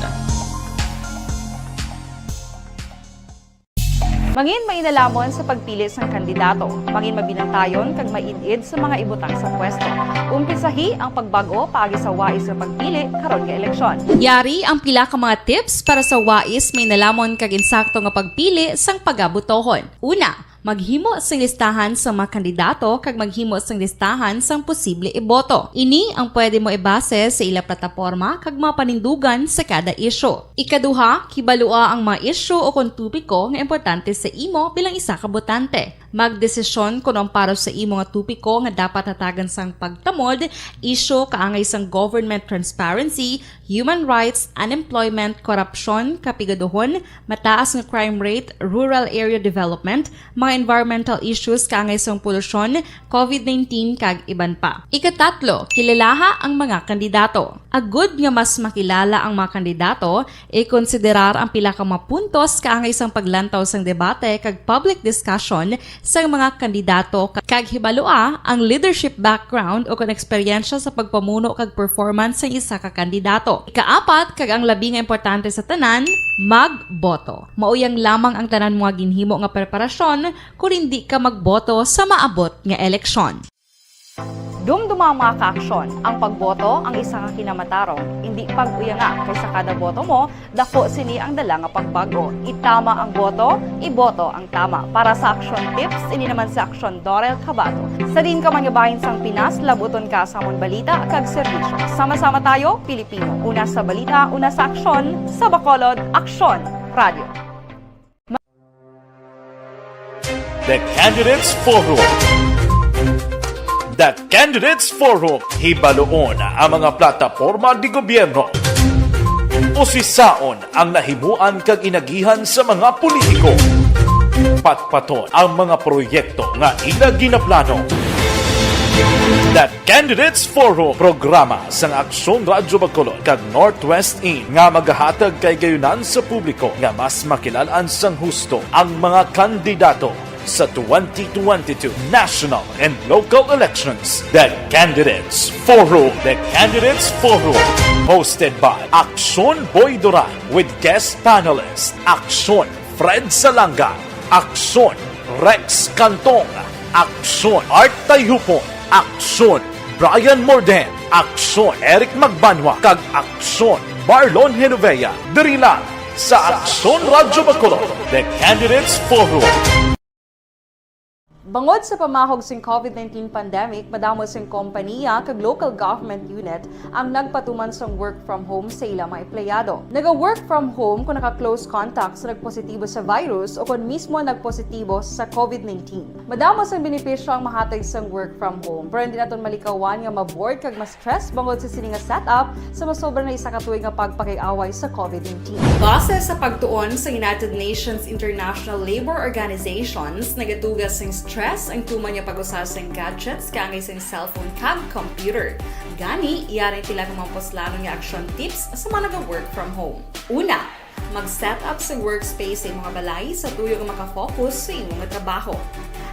Mangin mainalamon sa pagpili sang kandidato. Mangin mabinantayon kag maid-id sa mga ibutang sa pwesto. Umpisahi ang pagbag-o paagi sa wais nga pagpili karon nga eleksyon. Yari ang pila ka mga tips para sa wais, mainalamon kag insakto nga pagpili sang pagabotohon. Una, maghimo sing listahan sa mga kandidato kag maghimo sing listahan sang posible iboto. Ini ang pwede mo ibase sa ila plataporma kag mga panindugan sa kada isyu. Ikaduha, kibalua ang mga isyu o kon topiko nga importante sa imo bilang isa ka botante. Magdesisyon kon ang para sa imo nga topiko nga dapat hatagan sang pagtamod, isyu kaangay sang government transparency, human rights, unemployment, korupsyon, kapigaduhon, mataas nga crime rate, rural area development, mga environmental issues kaangay sang polusyon, covid nineteen, kag iban pa. Ikatatlo, kilalaha ang mga kandidato. Agud nga mas makilala ang mga kandidato, ikonsiderar ang pila ka mga puntos kaangay sang paglantaw sang debate kag public discussion sang mga kandidato, kag hibalua ang leadership background o kon eksperyensya sa pagpamuno kag performance sang isa ka kandidato. Ikaapat, kag ang labi nga importante sa tanan, magboto. Mauyang lamang ang tanan mo nga ginhimo nga preparasyon kon indi ka magboto sa maabot nga eleksyon. Dumduma ang mga kaaksyon, ang pagboto ang isa ka kinamatarong, indi pag-uyanga, kay sa kada boto mo, dako sini ang dala nga pagbag-o. Itama ang boto, iboto ang tama. Para sa Action Tips, ini naman si Action Dorel Cabato. Sa diin ka man nga bahin sang Pinas, labuton ka sa amon balita kag serbisyo. Sama-sama tayo, Pilipino. Una sa balita, una sa aksyon, sa Bacolod, Aksyon Radio. The Candidates Forum. The Candidates Forum. Hibaluon ang mga plataporma de gobyerno. Usisaon ang nahimuan kag inagihan sa mga politiko. Patpaton ang mga proyekto nga ila ginaplano. The Candidates Forum, programa sang Aksyon Radyo Bacolod kag Northwest Inn nga magahatag kay gayunan sa publiko nga mas makilalan sang husto ang mga kandidato sa twenty twenty-two national and local elections. The Candidates Forum. The Candidates Forum, hosted by Aksyon Boy Duran with guest panelist Aksyon Fred Salanga, Aksyon Rex Cantong, Aksyon Art Tayhupon, Aksyon Brian Morden, Aksyon Eric Magbanwa, kag Aksyon Marlon Genovea. Diri lang sa Aksyon Radyo Bacolod, The Candidates Forum. Bangod sa pamahog sing COVID nineteen pandemic, madamo sing kompaniya kag local government unit ang nagpatuman sang work from home sa ila mga empleyado. Naga-work from home kung naka-close contact sa nagpositibo sa virus o kon mismo nagpositibo sa COVID nineteen. Madamo sang benepisyo ang mahatag sang work from home, pero hindi naton malikawan nga ma-bored kag ma-stress bangod sa sini nga setup sa masobra na isa ka tuig nga pagpakig-away sa COVID nineteen. Base sa pagtuon sa United Nations International Labor Organizations, nagatuga sing stress ang tuman nga pag-usa sing gadgets kaangay sing cellphone kag computer. Gani, yari ang pila ka mga puslanon nga action tips sa mga naga-work from home. Una, mag-set up sa workspace sa imong balay sa tuyo nga makafocus sa imong trabaho.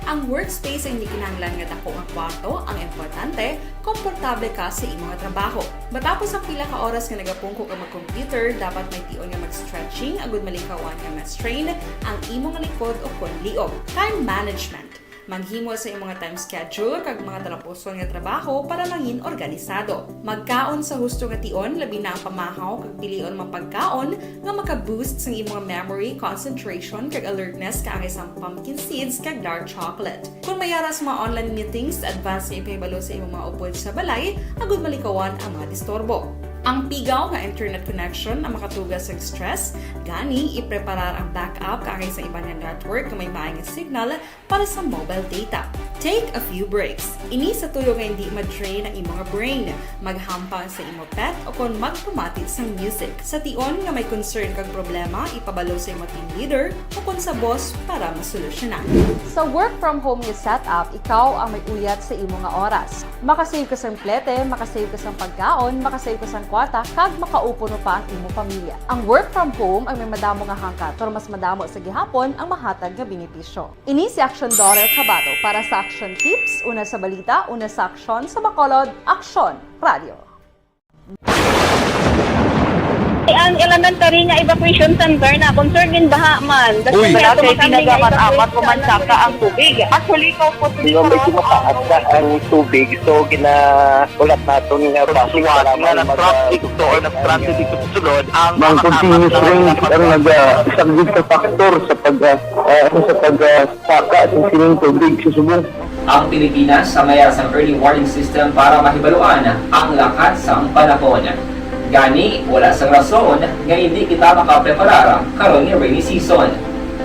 Ang workspace ay hindi kinahanglan nga dako nga kwarto. Ang importante, komportable ka sa imong trabaho. Matapos ang pila ka oras nga nagapungko ka mag-computer, dapat may tion nga mag-stretching agud malikawan nga ma-strain ang imong likod o kon liog. Time management. Maghimo sa imong time schedule kag mga talapuson nga trabaho para mangin organisado. Magkaon sa husto nga tion, labi na ang pamahaw kag pilion mga pagkaon nga maka-boost sang imong memory, concentration, kag alertness, kaangay sang pumpkin seeds kag dark chocolate. Kung may ara sa mga online meetings, advance nga ipahibalo sa imong mga upod sa balay agud malikawan ang mga disturbo. Ang pigaw nga internet connection ang makatuga sa stress, gani ipreparar ang backup kaangay sa iban nga network nga may maayong signal para sa mobile data. Take a few breaks. Ini sa tuyo nga hindi ma-drain ang imong brain. Maghampang sa imo pet o kon magpamati sang music. Sa tion nga may concern kag problema, ipabalo sa imo team leader o kon sa boss para masolusyonan. Sa work from home nga setup, ikaw ang may uyat sa imo nga oras. Makasave ka sang plete, makasave ka sang pagkaon, makasave ka sang kwarta, kag makaupod pa ang imo pamilya. Ang work from home ang may madamo nga hangkat, pero mas madamo sa gihapon ang mahatag nga benepisyo. Ini si Aksyon Dorer Cabato para sa Aksyon Tips, una sa balita, una sa aksyon, sa Bacolod, Aksyon Radio. Ang elementary nga evacuation center na concerned in baha man. Uy. Wala kay tinaga man amat o mansaka ang tubig. Actually, ikaw po, di ba, medyo mataas na ang tubig. So, ginahulat naton nga basi nga na-stranded dito or na-stranded dito sa sulod ang mga continuous rain ang naga-, isa gid sa factor sa pag, ah, ah, ano, sa pag, ah, saka sa sining tubig sa subong. Ang Pilipinas sa maya sang early warning system para mahibaluan ang lakat sang panahon. Gani, wala sang rason nga hindi kita makapreparar karon nga rainy season.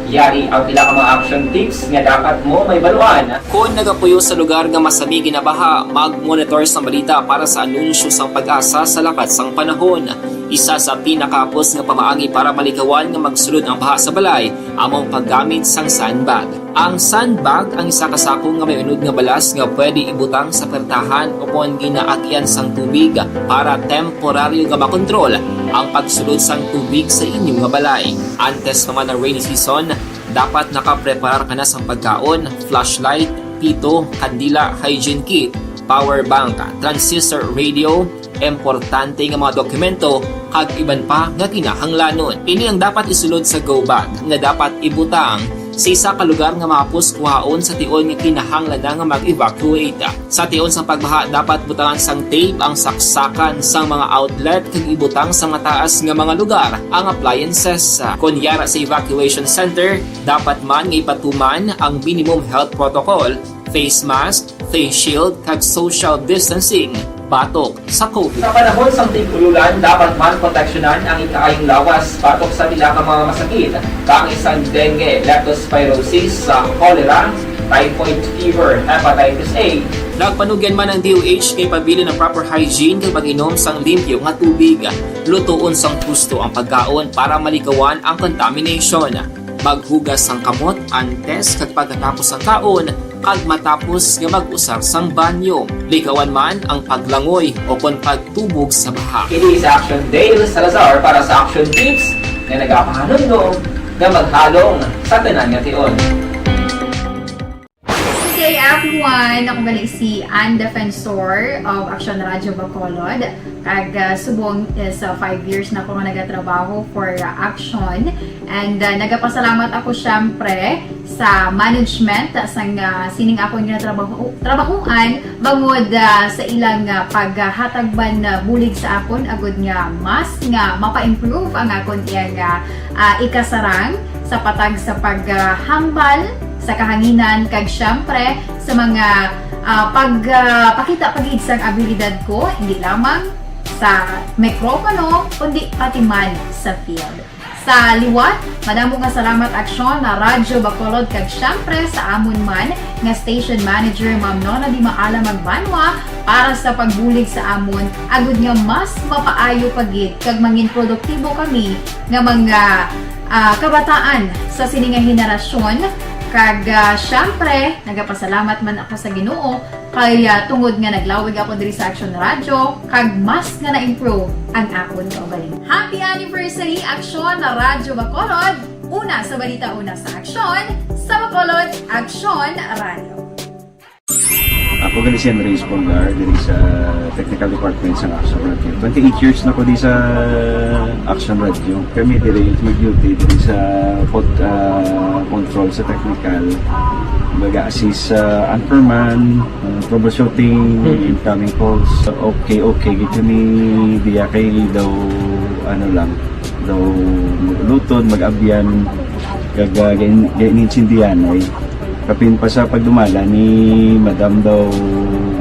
Yari ang pila ka mga action tips nga dapat mo mahibaluan. Kon nagapuyo sa lugar nga masami ginabaha, mag-monitor sa balita para sa anunsyo sang PAGASA sa lakat sang panahon. Isa sa pinakahapos nga pamaagi para malikawan nga magsulod ang baha sa balay amo ang paggamit sang sandbag. Ang sandbag ang isa ka sako nga may unod nga balas nga pwede ibutang sa pertahan o kon ginaagian sang tubig para temporaryo nga makontrol ang pagsulod sang tubig sa inyo nga balay. Antes pa man ang rainy season, dapat nakapreparar ka na sang pagkaon, flashlight, pito, kandila, hygiene kit, power bank, transistor radio, importante nga mga dokumento, kag iban pa nga kinahanglanon. Ini ang dapat isulod sa go bag nga dapat ibutang sa isa ka lugar nga mahapos kuhaon sa tion nga kinahanglan na nga mag-evacuate. Sa tion sang pagbaha, dapat butangan sang tape ang saksakan sang mga outlet kag ibutang sa mataas nga mga lugar ang appliances. Kon yara sa evacuation center, dapat man nga ipatuman ang minimum health protocol, face mask, face shield, kag social distancing batok sa COVID. Sa panahon sang tig-ululan, dapat man proteksyonan ang ikaayong lawas batok sa pila ka mga masakit, kaangay sang dengue, leptospirosis, sa cholera, typhoid fever, hepatitis A. Nagpanugyan man ang D O H nga ipabilin ang proper hygiene kag pag-inom sang limpyo nga tubig. Lutoon sang husto ang pagkaon para malikawan ang contamination. Maghugas sang kamot antes kag pagkatapos sang kaon, Pag matapos nga mag-usar sang banyo, likawan man ang paglangoy o kon pagtubog sa baha. Kini sa Action Dale Salazar para sa Action Tips nga nagapahanumdom nga maghalong sa tanan nga tion. Good day, everyone! Ako gali si Ann Defensor of Action Radio Bacolod. Kag, ah, subong is, ah, five years na ako nga nagatrabaho for, ah, Action. And, ah, nagapasalamat ako, syempre, sa management, ah, sang, ah, sining akon nga trabaho, trabahuan, bangod, ah, sa ilang, ah, paghatag man, ah, bulig sa akon, agud nga mas nga mapa-improve ang akon iyang, ah, ah, ikasarang sa patag sa paghambal sa kahanginan, kag, syempre, sa mga, ah, pag, ah, pakita pa gid sang abilidad ko, hindi lamang sa mikropono, kundi pati man sa field. Sa liwat, madamo nga salamat, Aksyon, na Radyo Bacolod, kag, syempre, sa amon man nga station manager, Ma'am Nona Di Maala Magbanwa, para sa pagbulig sa amon, agud nga mas mapaayo pa gid kag mangin produktibo kami nga mga, ah, kabataan sa sini nga henerasyon. Kag, ah, syempre, nagapasalamat man ako sa Ginoo kay, ah, tungod nga naglawig ako diri sa Action Radio, kag mas nga na-improve ang akon kaugalingon. Happy anniversary, Aksyon na Radyo Bacolod! Una sa balita, una sa aksyon, sa Bacolod, Aksyon Radio. Ako gali si Henry Espolgar, diri sa Technical Department sa Action Radio. Twenty-eight years na ko di sa Action Radio. Kami diri mag-duty diri sa pod-, ah, control sa technical. Mag-assist sa anchorman, ah, troubleshooting, incoming calls. Okay, okay, gid kami diya kay daw, ano lang, daw mag-ulutod, mag-abyan, kag, ah, gain-, gainintindihan ay. Kapin pa sa pagdumala ni Madam daw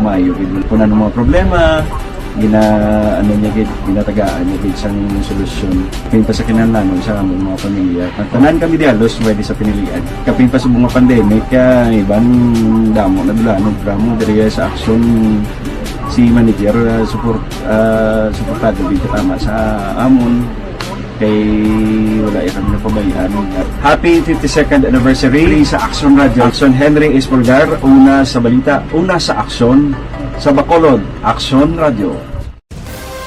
maayo gid. Kung ano mga problema, gina-, ano niya gid, ginatagaan niya gid sang solusyon. Kapin pa sa kinahanglanon sa among mga pamilya. Ang tanan kami di halos pwede sa pinilian. Kapin pa sa mga pandemic, ah, iban damo na dula, ano, drama diri sa Action si manager, ah, support, ah, suportado gid tama sa amon. Kay wala ya kami napabayaan. Happy fifty-second anniversary sa Action Radio. Action Henry Espolgar, una sa balita, una sa aksyon, sa Bacolod, Action Radio.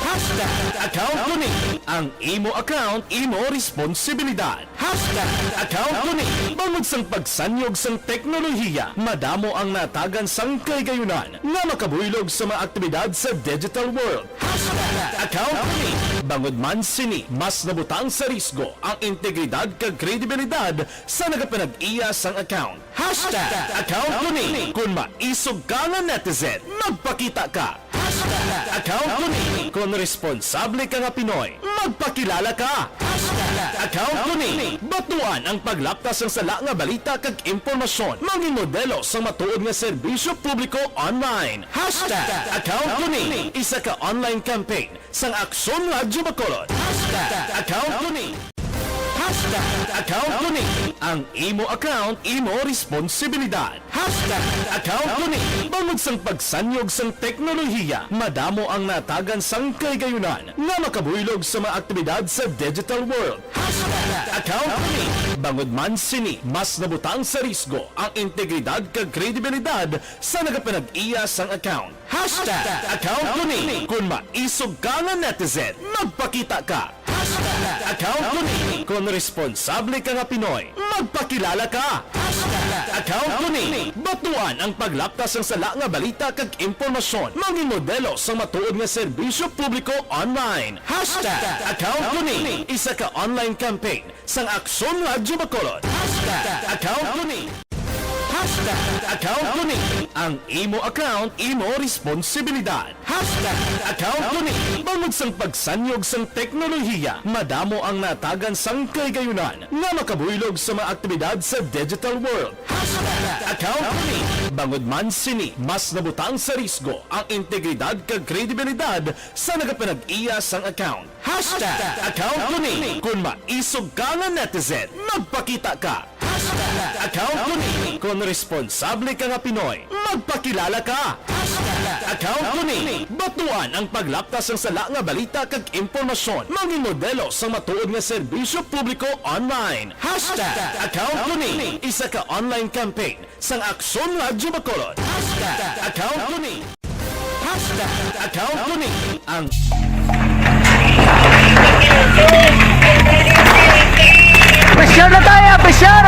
Hashtag account ko ni. Ang imo account, imo responsibilidad. Hashtag account ko ni. Bangod sang pagsanyog sang teknolohiya, madamo ang natagan sang kahigayunan nga makabuylog sa mga aktibidad sa digital world. Hashtag account ko ni. Bangod man sini, mas nabutang sa risgo ang integridad kag kredibilidad sa nagapanag-iya sang account. Hashtag account ko ni. Kung maisog ka nga netizen, magpakita ka. Hashtag account ko ni. Kung responsable ka nga Pinoy, magpakilala ka. Hashtag account ko ni. Batuan ang paglaptas sang sala nga balita kag impormasyon. Mangin modelo sang matuod nga serbisyo publiko online. Hashtag account ko ni. Isa ka online campaign sang Aksyon Radyo Bacolod. Hashtag account ko ni. Hashtag account ko ni. Ang imo account, imo responsibilidad. Hashtag account ko ni. Bangod sang pagsanyog sang teknolohiya, madamo ang natagan sang kahigayunan nga makabuylog sa mga aktibidad sa digital world. Hashtag account ko ni. Bangod man sini, mas nabutang sa risgo ang integridad kag kredibilidad sa nagapanag-iya sang account. Hashtag account ko ni. Kung maisog ka nga netizen, magpakita ka. Hashtag account ko ni. Kung responsable ka nga Pinoy, magpakilala ka. Hashtag account ko ni. Batuan ang paglaptas sang sala nga balita kag impormasyon. Mangin modelo sang matuod nga serbisyo publiko online. Hashtag account ko ni. Isa ka online campaign sang Aksyon Radyo Bacolod. Hashtag account ko ni. Hashtag account ko ni. Ang imo account, imo responsibilidad. Hashtag account ko ni. Bangod sang pagsanyog sang teknolohiya, madamo ang natagan sang kahigayunan nga makabuylog sa mga aktibidad sa digital world. Hashtag account ko ni. Bangod man sini, mas nabutang sa risgo ang integridad kag kredibilidad sa nagapanag-iya sang account. Hashtag account ko ni. Kung maisog ka nga netizen, magpakita ka. Hashtag account ko ni. Kung responsable ka nga Pinoy, magpakilala ka. Hashtag Account ko ni. Batuan ang paglaptas sang sala nga balita kag impormasyon. Mangin modelo sang matuod nga serbisyo publiko online. Hashtag account ko ni. Isa ka online campaign sang Aksyon Radyo Bacolod. Hashtag account ko ni. Hashtag account ko ni. Ang Pressure na tayo! Pressure!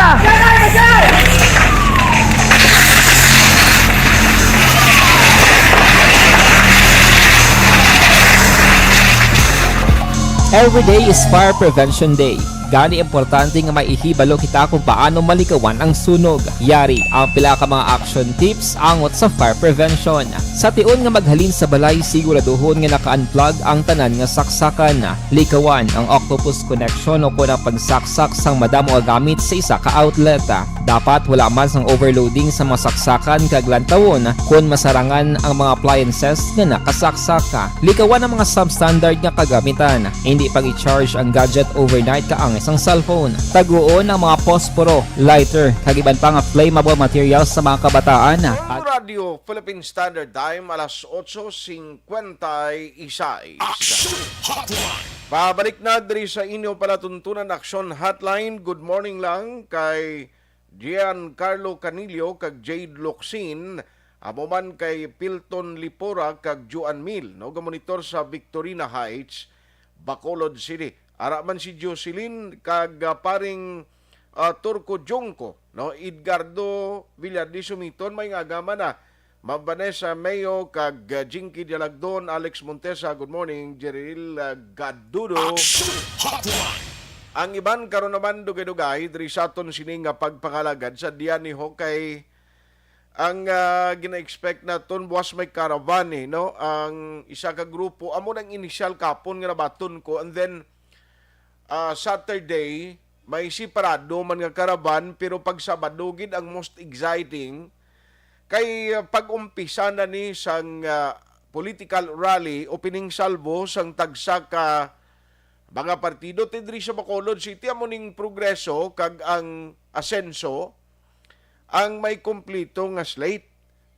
Every day is Fire Prevention Day. Gani importante nga may ihibalo kita kung paano malikawan ang sunog. Yari ang pila ka mga action tips angot sa fire prevention. Sa tion nga maghalin sa balay, siguraduhon nga naka-unplug ang tanan nga saksakan. Likawan ang octopus connection o kon ang pagsaksak sang madamo nga gamit sa isa ka outlet. Dapat wala man sang overloading sa mga saksakan kag lantawon kon masarangan ang mga appliances nga nakasaksak. Likawan ang mga substandard nga kagamitan. Hindi pag-i-charge ang gadget overnight kaangay sang cellphone. Taguon ang mga posporo, lighter, kag iban pa nga flammable materials sa mga kabataan. Ang Radyo Philippine Standard Time, alas otso singkwenta y seis. Action Hotline. Pabalik na diri sa inyo palatuntunan Action Hotline. Good morning lang kay Giancarlo Canillo kag Jade Locsin. Amo man kay Pilton Lipora kag Joan Mil, no, gamonitor sa Victorina Heights, Bacolod City. Ara man si Jocelyn kag ah, paring ah, Turco Junco, no, Edgardo Villardi Sumiton, may nga agama na. Ma'am Vanessa Mayo kag ah, Jinky Dialagdon, Alex Montesa, good morning, Jeril ah, Gadudo. Action Hotline. Ang iban karon naman dugay-dugay diri sa aton sini nga pagpangalagad sa diyan ni Hokay. Ang ah, gina-expect naton buwas may caravan eh, no? Ang isa ka grupo, amo nang initial kapon nga nabaton ko, and then ah, Saturday may separado man nga caravan, pero pag Sabado gid ang most exciting kay ah, pag-umpisa na ni sang ah, political rally o pining salvo sang tagsa ka mga partido ti diri sa Bacolod City, amo ning Progreso kag ang Asenso ang may kompleto nga slate,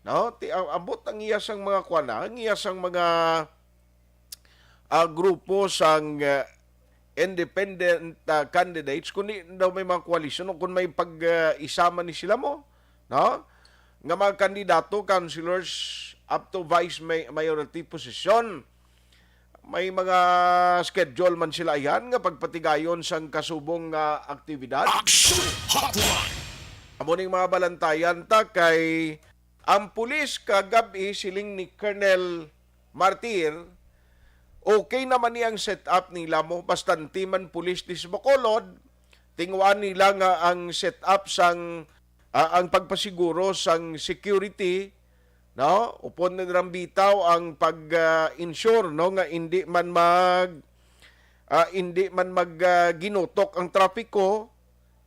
no? Ti ang abot ang iya sang mga kuana, ang iya sang mga ah, grupo sang ah, independent ah, candidates, kundi daw may mga koalisyon o kung may pag-isa man ni sila mo, no? Nga mga kandidato, councilors, up to vice may, mayoralty position. May mga schedule man sila yan nga pagpatigayon sang kasubong nga aktibidad. Action Hotline. Amo ning mga balantayan ta kay ang pulis kagab-i siling ni Colonel Martir, okay naman ni ang setup nila mo, bastante man pulis di sa Bacolod, tinguan nila nga ang setup sang ah, ang pagpasiguro sang security, no? Upod na nilang bitaw ang pag-ensure, no, nga hindi man mag ah, hindi man mag ah, ginutok ang trapiko,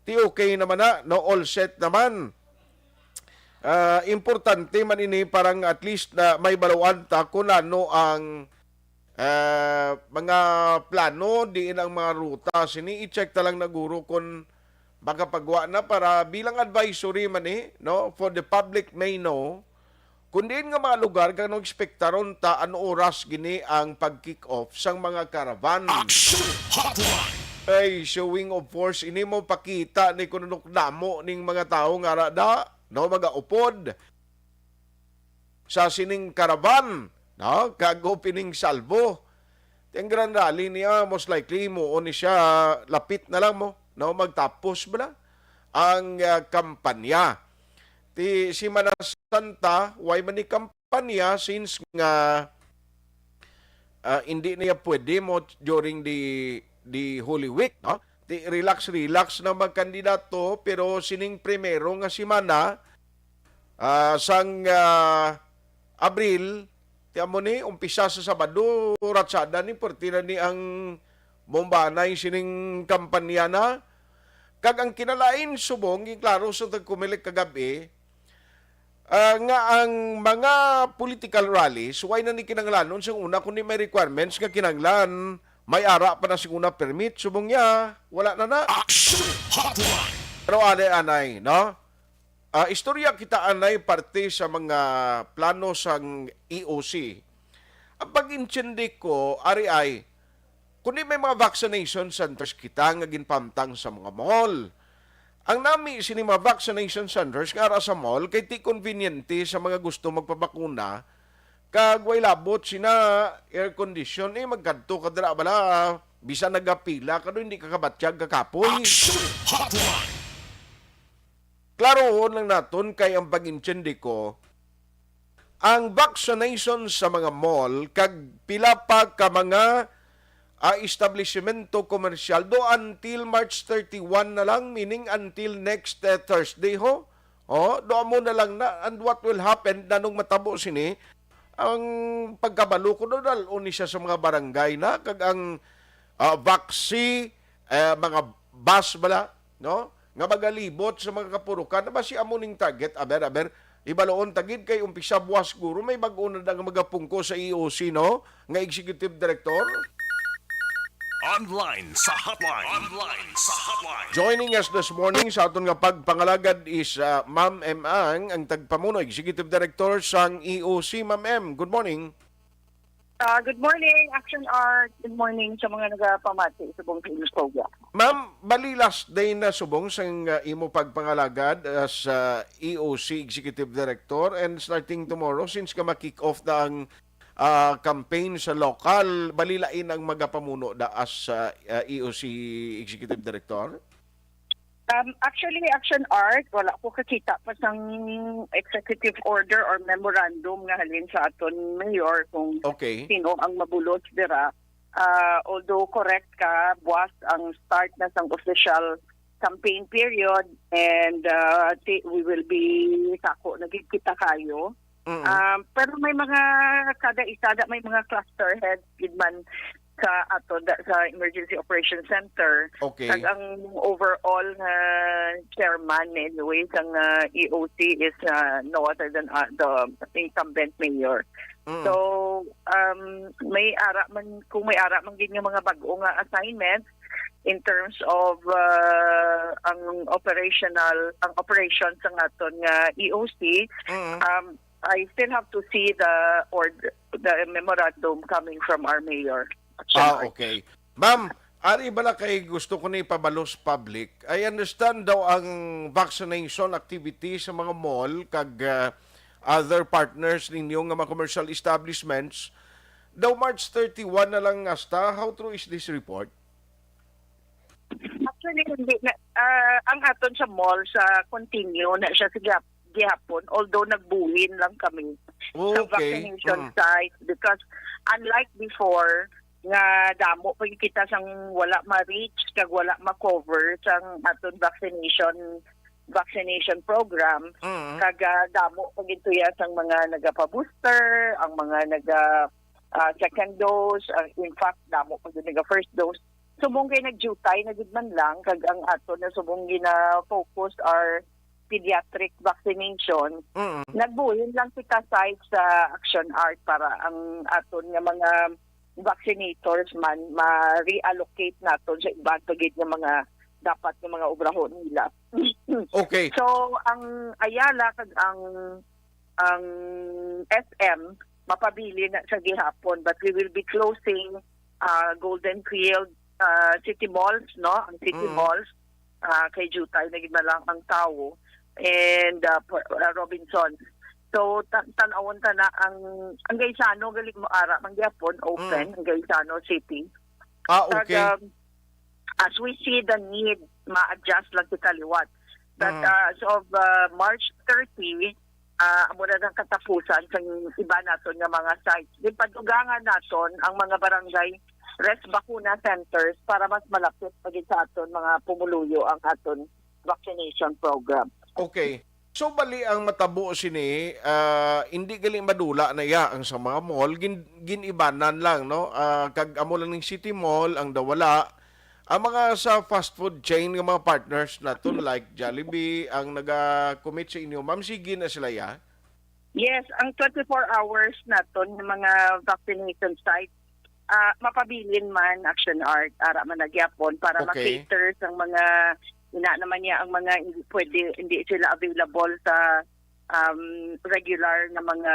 ti okay naman na, no, all set naman. Ah, importante man ini para nga at least na may baluan ta kung ano ang ah, mga plano diin ang mga ruta sini, i-check ta lang na guro kung makapagwa na para bilang advisory man eh, no, for the public may know kung diin nga mga lugar kano ekspektaron ta ano oras gini ang pag-kick off sang mga caravan. Action Hotline. Ay, showing of force ini mo pakita ni kung ano damo ning mga tawo nga ara da, no, magaupod sa sining caravan, no, kag opening salvo. Ti ang grand rally niya, most likely mo ni siya lapit na lang mo, no, magtapos bala ang ah, kampanya. Ti Semana Santa, why man ni kampanya since nga ah, hindi niya pwede mo during the the Holy Week, no? Ti relax relax na magkandidato, pero sining primero nga semana ah, sang ah, Abril, ti amo ni umpisa sa Sabado, ratsada ni, perti na ni ang bombanay sining kampanya na. Kag ang kinalain subong giklaro sa tag-Comelec kagab-i, ah, nga ang mga political rallies, why na ni kinahanglanon sang una kundi may requirements nga kinahanglan may ara pa na sing una permit, subong niya, wala na na. Action Hotline. Pero anay-anay, no? Ah, istorya kita anay parte sa mga plano sang E O C. Ang pag-intindi ko, ari ay, kundi may mga vaccination centers kita nga ginpamtang sa mga mall. Ang nami sini mga vaccination centers nga ara sa mall kay ti konbinyente sa mga gusto magpabakuna, kag way labot sina air condition, eh, magkadto ka dira bala, bisan nagapila ka do, hindi ka kabatyag kakapoy. Action Hotline! Klarohon lang naton kay ang pag-intindi ko, ang vaccination sa mga mall kag pila pa ka mga, ah, establisimento komersyal do until March thirty-one na lang, meaning until next, eh, Thursday ho. Oh, do amo na lang na, and what will happen nanong matabo sini, ang pagkabalo ko do dal-on ni siya sa mga barangay na kag ang, ah, vaccine, eh, mga bus bala, no? Nga magalibot sa mga kapurukan. Na ba si amo ning target? Aber, aber, ibaloon ta gid kay umpisa buwas guro may bag-o na nga magapungko sa E O C, no? Nga executive director. Online sa hotline. Online sa hotline. Joining us this morning sa aton nga pagpangalagad is, ah, Ma'am M Ang, ang tagpamuno, executive director sang E O C. Ma'am M, good morning. Ah, good morning, Action Art. Good morning sa mga nagapamati sa buong Pilipinas. Ma'am, bali last day na subong sang, uh, imo pagpangalagad as, uh, E O C Executive Director, and starting tomorrow, since ka ma-kick off na ang, uh, campaign sa lokal, bali lain ang magapamuno da as, uh, uh, E O C Executive Director? Um, actually, Action Art, wala ko kakita pa sang executive order or memorandum nga halin sa aton mayor kung Okay. sino ang mabulos dira. Ah, although correct ka, buwas ang start na sang official campaign period and, ah, ti-, we will be sako na gid kita kayo. Mm. Um, pero may mga kada isa da may mga cluster heads gid man sa ato da, sa Emergency Operation Center. Okay. Kag ang overall nga chairman anyway sang, ah, E O C is, ah, no other than, ah, the incumbent mayor. Mm. So, um, may ara man, kung may ara man gid nga mga bag-o nga assignments in terms of, ah, ang operational, ang operation sa aton nga E O C, Mm. um, I still have to see the, or the memorandum coming from our mayor. Ah, okay. Ma'am, ari bala kay gusto ko ni pabalos public. I understand daw ang vaccination activity sa mga mall kag, ah, other partners ninyo nga mga commercial establishments daw March thirty-one na lang hasta. How true is this report? Actually, hindi na, ah, ang aton sa mall sa continue na siya sa gihap-, gihapon, although nagbuhin lang kami Oh, sa okay. vaccination Mm. site because unlike before nga damo pa gyud kita sang wala ma-reach kag wala ma-cover sang aton vaccination vaccination program, Mm. kag, ah, damo pa gyud tuya sang mga nagapa-booster, ang mga naga, ah, second dose, ah, in fact, damo pa gyud naga first dose. Subong kay nagjutay na gid man lang, kag ang ato na subong gina-focus are pediatric vaccination. Mm. Nagbuhin lang kita site sa Action Art para ang aton nga mga vaccinators man ma-reallocate naton sa iban pa gid nga mga dapat nga mga obrahon nila. Okay. So, ang Ayala kag ang, ang S M mapabilin na sa gihapon, but we will be closing, ah, Golden Field, ah, City Malls, no? Ang City Mm. Malls, ah, kay jutay na gid na lang ang tawo. And, ah, po- ah, Robinson. So, ta- tan-awon ta na ang, ang Gaisano, gali mo ara man gyapon, open, Mm. ang Gaisano City. Ah, Kag, okay. um, as we see the need, ma-adjust lang kita liwat. But, Mm. uh, as of, uh, March thirty, uh, amo na ang katapusan sa iba naton nga mga sites. Di padugangan naton ang mga barangay rest bakuna centers para mas malapit pa gid sa aton mga pumuluyo ang aton vaccination program. Okay. So, bali ang matabo sini, ah, hindi gali madula na iya ang sa mga mall, gin-, gin-ibanan lang, no? Ah, kag amo lang ning City Mall ang daw wala. Ang mga sa fast food chain nga mga partners naton like Jollibee ang naga-commit sa inyo, ma'am, sige na sila ya? Yes, ang twenty-four hours naton nga mga vaccination site, ah, mapabilin man, Action Art, ara man na gyapon para Okay. ma-cater sa mga Ina naman niya ang mga hindi pwede, hindi sila available sa, um, regular na mga,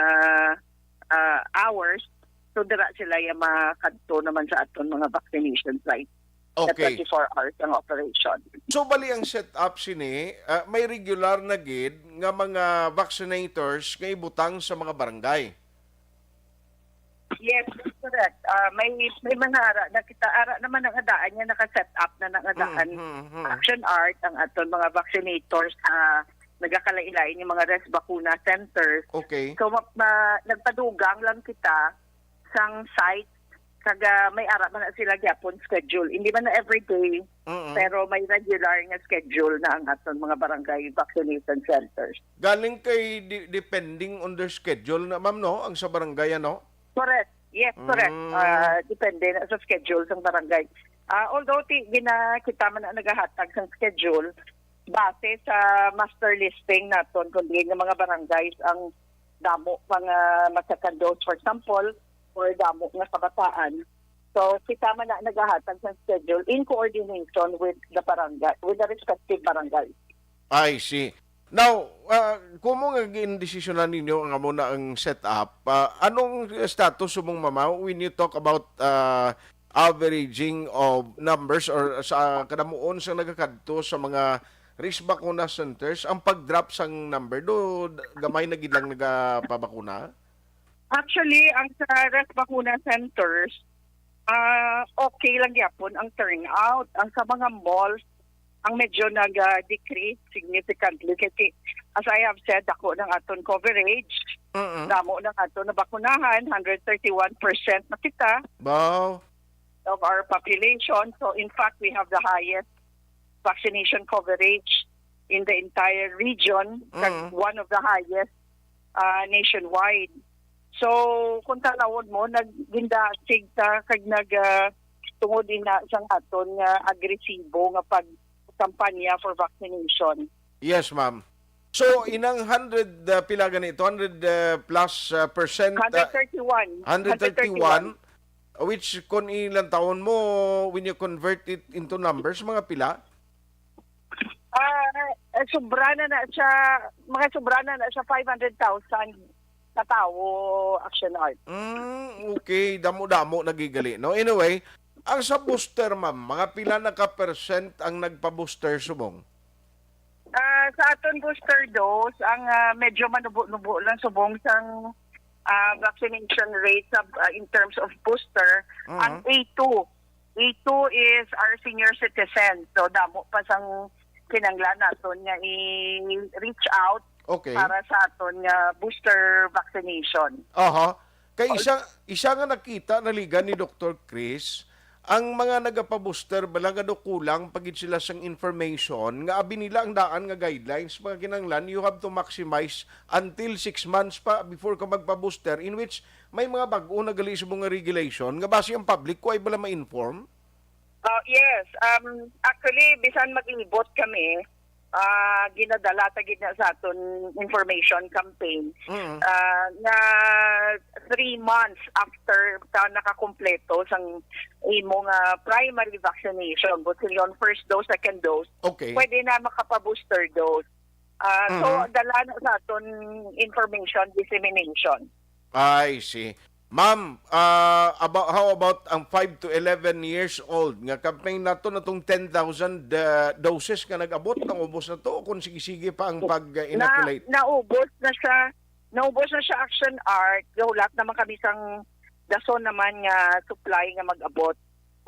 ah, hours. So, dira sila ya makadto naman sa aton mga vaccination site. Na Okay. twenty-four hours ang operation. So, bali ang setup sini, ah, may regular na gid nga mga vaccinators nga ibutang sa mga barangay? Yes, that's correct. Ah, may, may mga ara na kita, ara naman ang adaan niya, naka-set up na ng adaan. Mm, mm, mm. Action Art ang aton mga vaccinators sa nagakalain-lain yung mga res bakuna centers. Okay. So, ma-, ma-, nagpadugang lang kita sang site, kag, ah, may ara man na sila gyapon schedule. Hindi man na everyday, Mm-mm. pero may regular nga schedule na ang aton mga barangay vaccination centers. Galing kay de-, depending on their schedule na, ma'am, no? Ang sa barangay, ano? Correct. Yes, correct. Mm. Ah, depende na sa schedule sang barangay. Ah, although ti, gina-, kita man ang nagahatag sang schedule, base sa master listing naton, kung diin nga mga barangays ang damo pa nga ma-second dose, for example, or damo nga kabataan. So, kita man na nagahatag sa schedule in coordination with the barangay, with the respective barangay. I see. Now, ah, kumo nga gindesisyonan ninyo nga amo na ang setup, ah, anong status subong, mama, when you talk about, ah, averaging of numbers or sa kadamuon sa nagakadto sa mga res bakuna centers, ang pag-drop sang number, do gamay na gid lang nagapabakuna? Actually, ang sa res bakuna centers, ah, okay lang gyapon ang turnout. Ang sa mga malls, ang medyo nag-decrease significantly. Kasi, as I have said, dako ng aton coverage. Mm-mm. Damo ng aton nabakunahan, hundred thirty-one percent na kita Wow. of our population. So, in fact, we have the highest vaccination coverage in the entire region, kag Mm. one of the highest, ah, nationwide. So, kung tanawon mo, nagindasig ta kag nag, ah, tungod ina sang aton nga agresibo nga pagkampanya for vaccination. Yes, ma'am. So, inang hundred, ah, pila gani ito? Hundred, ah, plus, ah, percent, ah, Hundred thirty-one. Hundred thirty-one, which kung ilantawon mo, when you convert it into numbers, mga pila? Ah, eh, sobra na na siya, mga sobra na na siya, five hundred thousand ka tawo, Action Art. Mm, okay. Damo-damo na gid gali, no? Anyway, ang sa booster, ma'am, mga pila na ka percent ang nagpa-booster subong? Ah, sa aton booster dose, ang, ah, medyo manubo-nubo lang subong sang, ah, vaccination rate sa, ah, in terms of booster, Mhm. ang A two. A two is our senior citizen. So, damo pa sang kinanglan naton nga i-reach out Okay. para sa aton nga booster vaccination. Aha. Kay isa, isa nga nakita, naligan ni Doktor Chris, ang mga nagapa-booster bala nga do kulang pa gid sila sang information nga abi nila ang daan nga guidelines, mga kinanglan, you have to maximize until six months pa before ka magpa-booster, in which may mga bag-o na gali subong nga regulation nga basi ang public kuway bala ma-inform? Ah, yes. Um, actually, bisan maglibot kami, ah, ginadala ta gid na sa aton information campaign, Mm. ah, nga three months after ka nakakumpleto sang imo nga primary vaccination, both sa yon first dose, second dose, Okay. pwede na makapa-booster dose. Ah, so, Mhm. dala na sa aton information dissemination. I see. Ma'am, ah, about, how about ang five to eleven years old nga campaign nato, natong ten thousand, ah, doses nga nag-abot, naubos na to, o kung sige-sige pa ang Na, pag-inoculate? naubos na siya. Naubos na siya, Action Art. Gahulat naman kami sang dason naman nga supply nga mag-abot.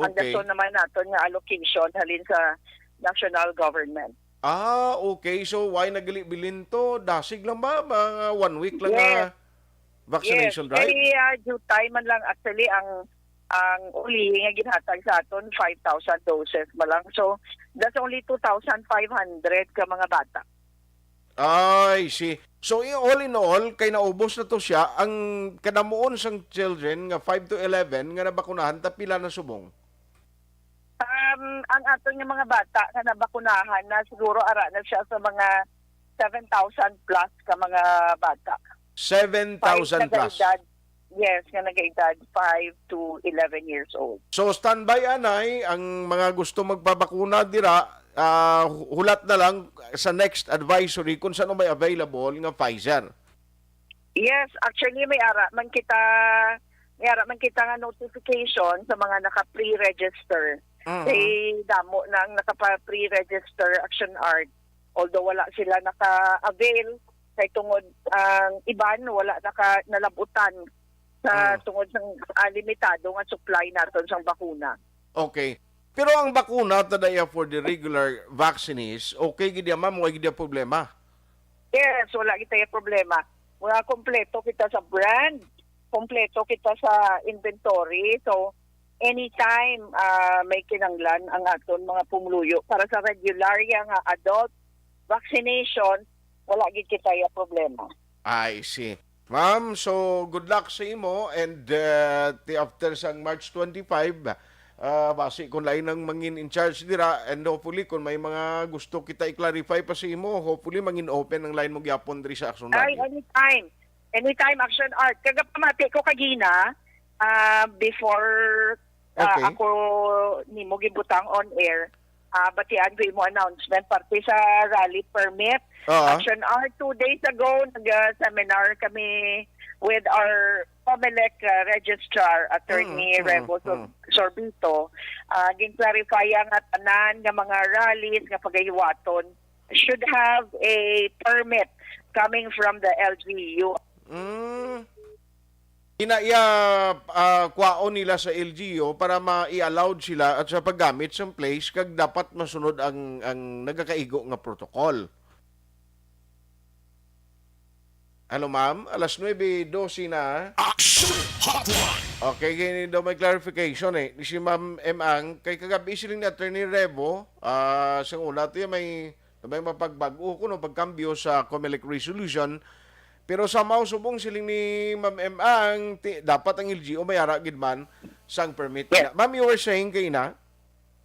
Ang Okay. dason naman naton nga allocation halin sa national government. Ah, okay. So, why nagalibilin to? Dasig lang ba? Mga one week lang Yes. nga vaccination Yes. drive? Kay, ah, due time man lang actually ang, ang uli nga ginhatag sa aton, five thousand doses man lang. So, that's only two thousand five hundred ka mga bata. I see. So, i-, all in all, kay naubos na to siya, ang kadamuon sang children nga five to eleven nga nabakunahan, ta pila na subong? Um, ang aton nga mga bata nga nabakunahan na, siguro ara na siya sa mga seven thousand plus ka mga bata. Seven thousand plus? Five nagaedad. Yes, nga nagaedad five to eleven years old. So, standby anay ang mga gusto magpabakuna dira, ah, hu-, hulat na lang sa next advisory kung saan may available nga Pfizer. Yes, actually, may ara man kita, may ara man kita nga notification sa mga naka-pre-register. Mhm. Kay damo na ang nakapa-pre-register, Action Art. Although wala sila naka-avail, kay tungod ang iban wala naka-, nalabutan sa Mm. tungod sang, ah, limitado nga supply naton sang bakuna. Okay. Pero ang bakuna ta daya for the regular vaccine is okay gid ya, ma'am, wala gid ya problema. Yes, wala gid tayo problema. Mga kompleto kita sa brand, kompleto kita sa inventory. So, anytime, ah, may kinanglan ang aton mga pumuluyo para sa regularya nga adult vaccination, wala gid kita ya problema. I see. Ma'am, so good luck sa imo and, uh, ti after sang March twenty-five, uh, basi kung lain ang mangin in charge dira, and hopefully kung may mga gusto kita i-clarify pa sa imo, hopefully mangin open ang line mo gyapon diri sa Action Ay, Radio. Anytime. Anytime, Action Art. Kagapamati ko kagina, ah, before, ah, Okay. ako nimo gibutang on air, ah, batian ko imo announcement parte sa rally permit. Ah. Action Art, two days ago, nag-seminar kami with our Comelec, ah, Registrar, Attorney Mm, mm, Revo Sor-, mm. Sorbito. Ah, gin-clarify nga tanan nga mga rallies nga pagahiwaton should have a permit coming from the L G U. Mm. Ina iya, ah, kwaon nila sa L G U para ma-i-allowed sila at sa paggamit sa place kag dapat masunod ang, ang nagakaigo nga protocol. Hello, ma'am. Alas nuebe dose na. Action Hotline. Okay, kini daw may clarification eh. Si Ma'am M Ang, kay kagabi siling ni Attorney Revo, ah, sa una to yung may, may mapagbag-o kuno pagkambyo sa Comelec resolution. Pero somehow subong siling ni Ma'am M Ang, ti-, dapat ang L G U may ara gid man sang permit Yes. nila. Ma'am, you were saying kay na?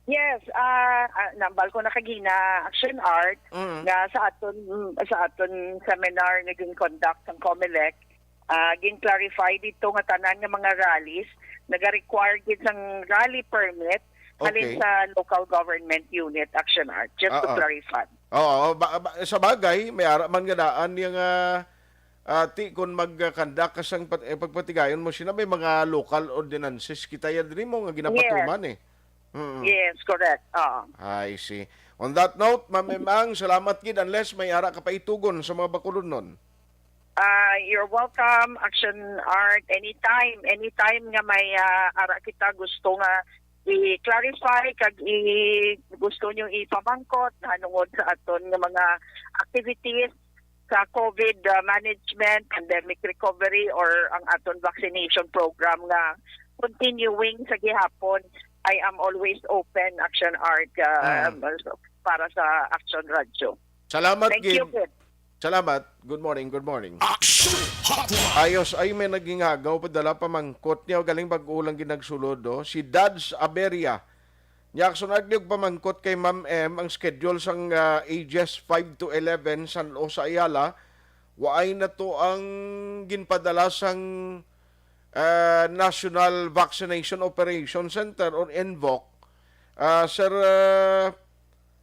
Yes, ah, ah, nambal ko na kagina, Action Art, Mm. nga sa aton, mm, sa aton seminar nga gin-conduct sang Comelec, ah, gin-clarify dito nga tanan nga mga rallies naga-require gid sang rally permit halin Okay. sa local government unit, Action Art, just to Oo. clarify. Oo, ba, ba, sa bagay, may ara man nga daan niya nga, ah, ti, kung mag-conduct ka sang pat-, eh, pagpatigayon mo, sina may mga local ordinances kita ya diri mo nga ginapatuman Yes. eh. Mm. Yes, correct. Oo. I see. On that note, Ma'am Emang, salamat gid unless may ara ka pa itugon sa mga Bacolodnon. Ah, you're welcome, Action Art. Anytime, anytime nga may, ah, ara kita gusto nga i-clarify kag i-, gusto nyo ipamangkot nahanungod sa aton nga mga activities sa COVID, ah, management, pandemic recovery, or ang aton vaccination program nga continuing sa gihapon, I am always open, Action Art, ah, Mm. um, para sa Action Radio. Salamat Thank gid. you, Kid. Salamat. Good morning, good morning. Action Hotline. Ayos, ay may naging hagaw, padala pamangkot niya, galing bag-o lang ginagsulod, oh. Si Dads Aberia. Nya, Action Art, niya pamangkot kay Ma'am M, ang schedule sang, ah, ages five to eleven, San Jose Ayala, waay na to ang ginpadala sang, ah, National Vaccination Operation Center or N V O C. Ah, Sir, ah,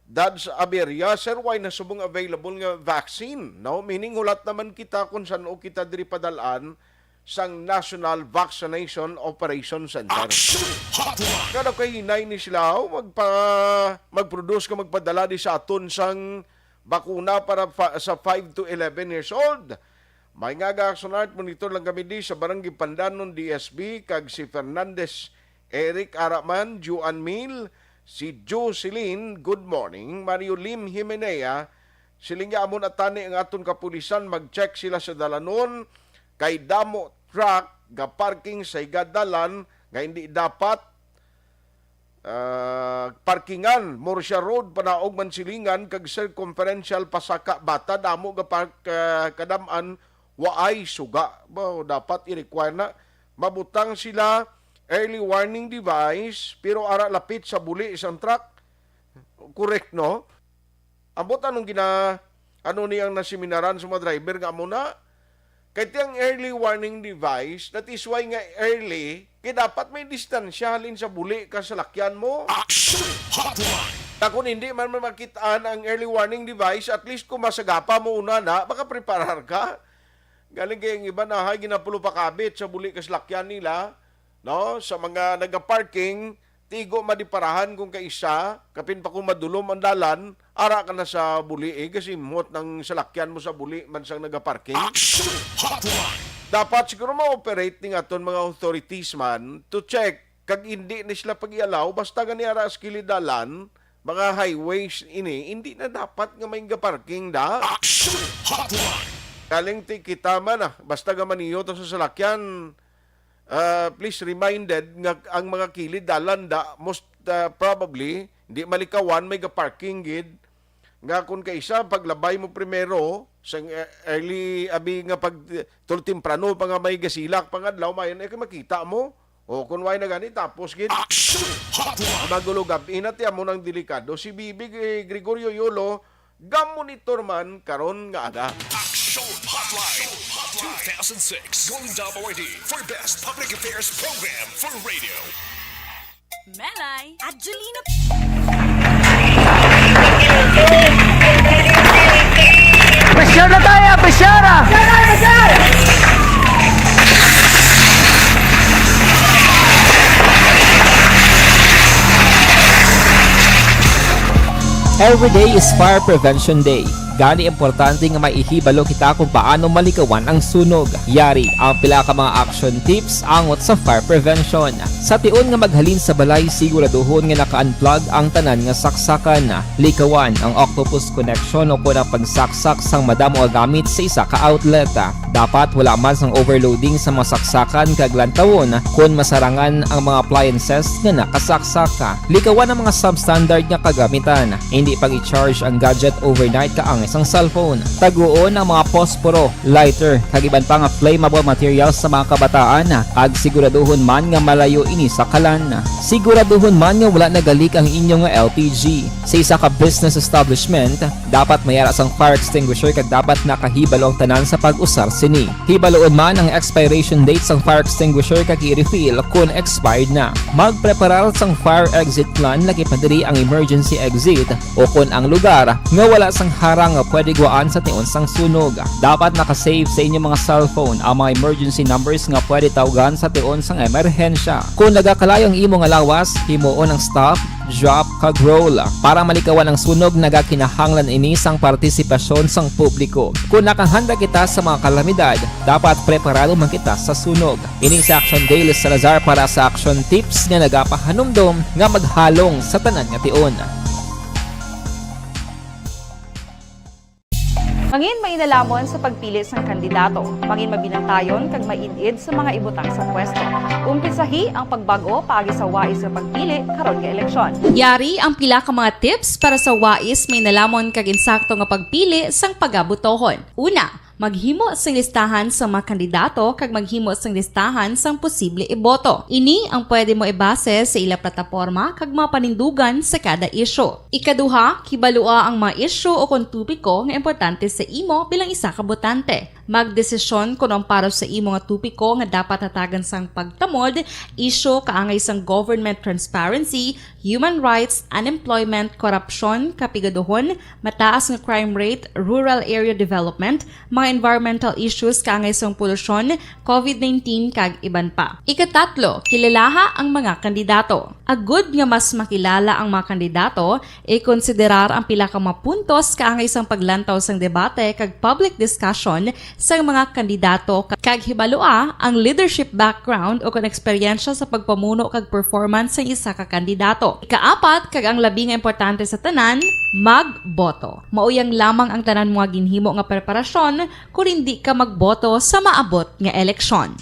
Dads Aberia, sir, why na subong available nga vaccine? No? Meaning, hulat naman kita kung saan o kita diri padalaan sang National Vaccination Operation Center. Action Hotline. Kada kahinay ni sila, oh, magpa-, mag-produce ka, magpadala di sa aton sang bakuna para fa-, sa five to eleven years old. May nga ga, Action Art, monitor lang kami di sa Barangay Pandanon, D S B, kag si Fernandez Eric Araman, Juan Mil, si Jocelyn, good morning, Mario Lim Himenea, siling niya, "Amo na tani ang aton kapulisan, mag-check sila sa dalanon, kay damo truck ga-parking sa higa dalan nga hindi dapat, ah, parkingan, Murcia Road, Panaog, Mansilingan, kag Circumferential, Pasaka, Bata, damo ga park, ah, kadam-an, waay suga." Ba, dapat i-require na mabutang sila early warning device, pero ara lapit sa buli sang truck. Correct, no? Ambot anong gina-, ano ni ang naseminaran sa mga driver nga amo na? Kay ti ang early warning device, that is why nga early, kay dapat may distansya halin sa buli ka salakyan mo. Action Hotline. Ta kung hindi man makitaan ang early warning device, at least kung masagapa mo una na, makapreparar ka. Galing kay ang iba na hay ginapulupakabit sa buli ka salakyan nila, no? Sa mga nagaparking, tigo madiparahan kung kaisa, kapin pa kung madulom ang dalan, ara ka na sa buli, eh, gasimhot ng salakyan mo sa buli man sang nagaparking. Action Hotline! Dapat siguro ma-operate ning aton mga authorities man to check kag hindi ni sila pag-ialaw, basta gani ara sa kilid dalan, mga highways ini, hindi na dapat nga may gaparking da. Action Hotline! Kaling ti kita man, ah, basta ga maniyo to sa salakyan, ah, please reminded nga ang mga kilid dalan da, most, ah, probably, hindi malikawan, may gaparking gid. Nga kung kaisa, paglabay mo primero, sa, eh, early, abi nga pag, tul-, temprano pa nga may gasilak pangadlaw, mayon, eh, makita mo. O, kung way na gani, tapos gid. Action Hotline! Magulo gab-i na, ti amo nang delikado. Si Bibi, eh, Gregorio Yolo, gamonitor man karon nga aga. Action Hotline two thousand six Golden Dome Awardee for Best Public Affairs Program for Radio. Melay at Julina. Pressure na tayo! Pressure! Every day is Fire Prevention Day. Gani, importante nga may ihibalo kita kung paano malikawan ang sunog. Yari ang pila ka mga action tips angot sa fire prevention. Sa tion nga maghalin sa balay, siguraduhon nga naka-unplug ang tanan nga saksakan. Likawan ang octopus connection o kon ang pagsaksak sang madamo nga gamit sa isa ka outlet. Dapat wala man sang overloading sa mga saksakan kag lantawon kon masarangan ang mga appliances nga nakasaksak. Likawan ang mga substandard nga kagamitan. Hindi pag-i-charge ang gadget overnight kaangay sang cellphone. Taguon ang mga posporo, lighter, kag iban pa nga flammable materials sa mga kabataan, kag siguraduhon man nga malayo ini sa kalan. Siguraduhon man nga wala nagalik ang inyo nga L P G. Sa isa ka business establishment, dapat may ara sang fire extinguisher kag dapat nakahibalo ang tanan sa pag-usar sini. Hibaluon man ang expiration date sang fire extinguisher kag i-refill kon expired na. Magpreparar sang fire exit plan, lakip na diri ang emergency exit o kon ang lugar nga wala sang harang nga pwede gwaan sa tion sang sunog. Dapat naka-save sa inyo mga cellphone ang mga emergency numbers nga pwede tawgan sa tion sang emerhensya. Kon nagakalayo ang imo nga lawas, himuon ang stop, drop, kag roll. Para malikawan ang sunog, nagakinahanglan ini sang partisipasyon sang publiko. Kon nakahanda kita sa mga kalamidad, dapat preparado man kita sa sunog. Ini si Action Dale Salazar para sa Action Tips nga nagapahanumdom nga maghalong sa tanan nga tion. Mangin mainalomon sa pagpili sang kandidato. Mangin mabinantayon kag maid-id sa mga ibutang sa pwesto. Umpisahi ang pagbag-o paagi sa wais nga pagpili karon nga eleksyon. Yari ang pila ka mga tips para sa wais, mainalomon kag insakto nga pagpili sang pagabotohon. Una, maghimo sing listahan sa mga kandidato kag maghimo sing listahan sang posible iboto. Ini ang pwede mo ibase sa ila plataporma kag mga panindugan sa kada isyu. Ikaduha, kibalua ang mga isyu o kon topiko nga importante sa imo bilang isa ka botante. Magdesisyon kon ang para sa imo nga topiko nga dapat hatagan sang pagtamod, isyu kaangay sang government transparency, human rights, unemployment, korupsyon, kapigaduhon, mataas nga crime rate, rural area development, mga environmental issues kaangay sang polusyon, covid nineteen, kag iban pa. Ikatatlo, kilalaha ang mga kandidato. Agud nga mas makilala ang mga kandidato, ikonsiderar ang pila ka mga puntos kaangay sang paglantaw sang debate kag public discussion sang mga kandidato, kag hibalua ang leadership background o kon eksperyensya sa pagpamuno kag performance sang isa ka kandidato. Ikaapat, kag ang labi nga importante sa tanan, magboto. Mao yang lamang ang tanan mo nga ginhimo nga preparasyon kon indi ka magboto sa maabot nga eleksyon.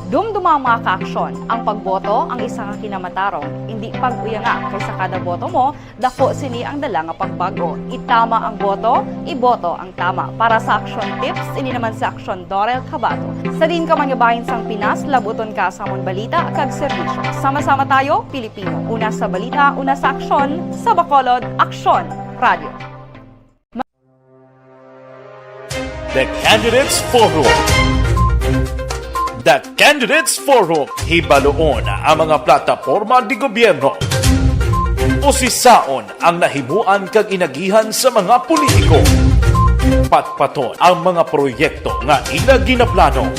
Dumduma, mga ka-aksyon, ang pagboto ang isa ka kinamatarong, indi pag-uyanga, kay sa kada boto mo, daku sini ang dala nga pagbag-o. Itama ang boto, iboto ang tama. Para sa Action Tips, ini naman si Aksyon Dorel Cabato. Sa diin ka man nga bahin sang Pinas, labuton ka sa amon balita kag serbisyo. Sama-sama tayo, Pilipino. Una sa balita, una sa aksyon, sa Bacolod, Aksyon Radio. The Candidates Forum. The Candidates Forum, hibaluon ang mga plataporma di gobyerno. Usisaon ang nahimuan kag inagihan sa mga politiko. Patpaton ang mga proyekto nga ila ginaplano.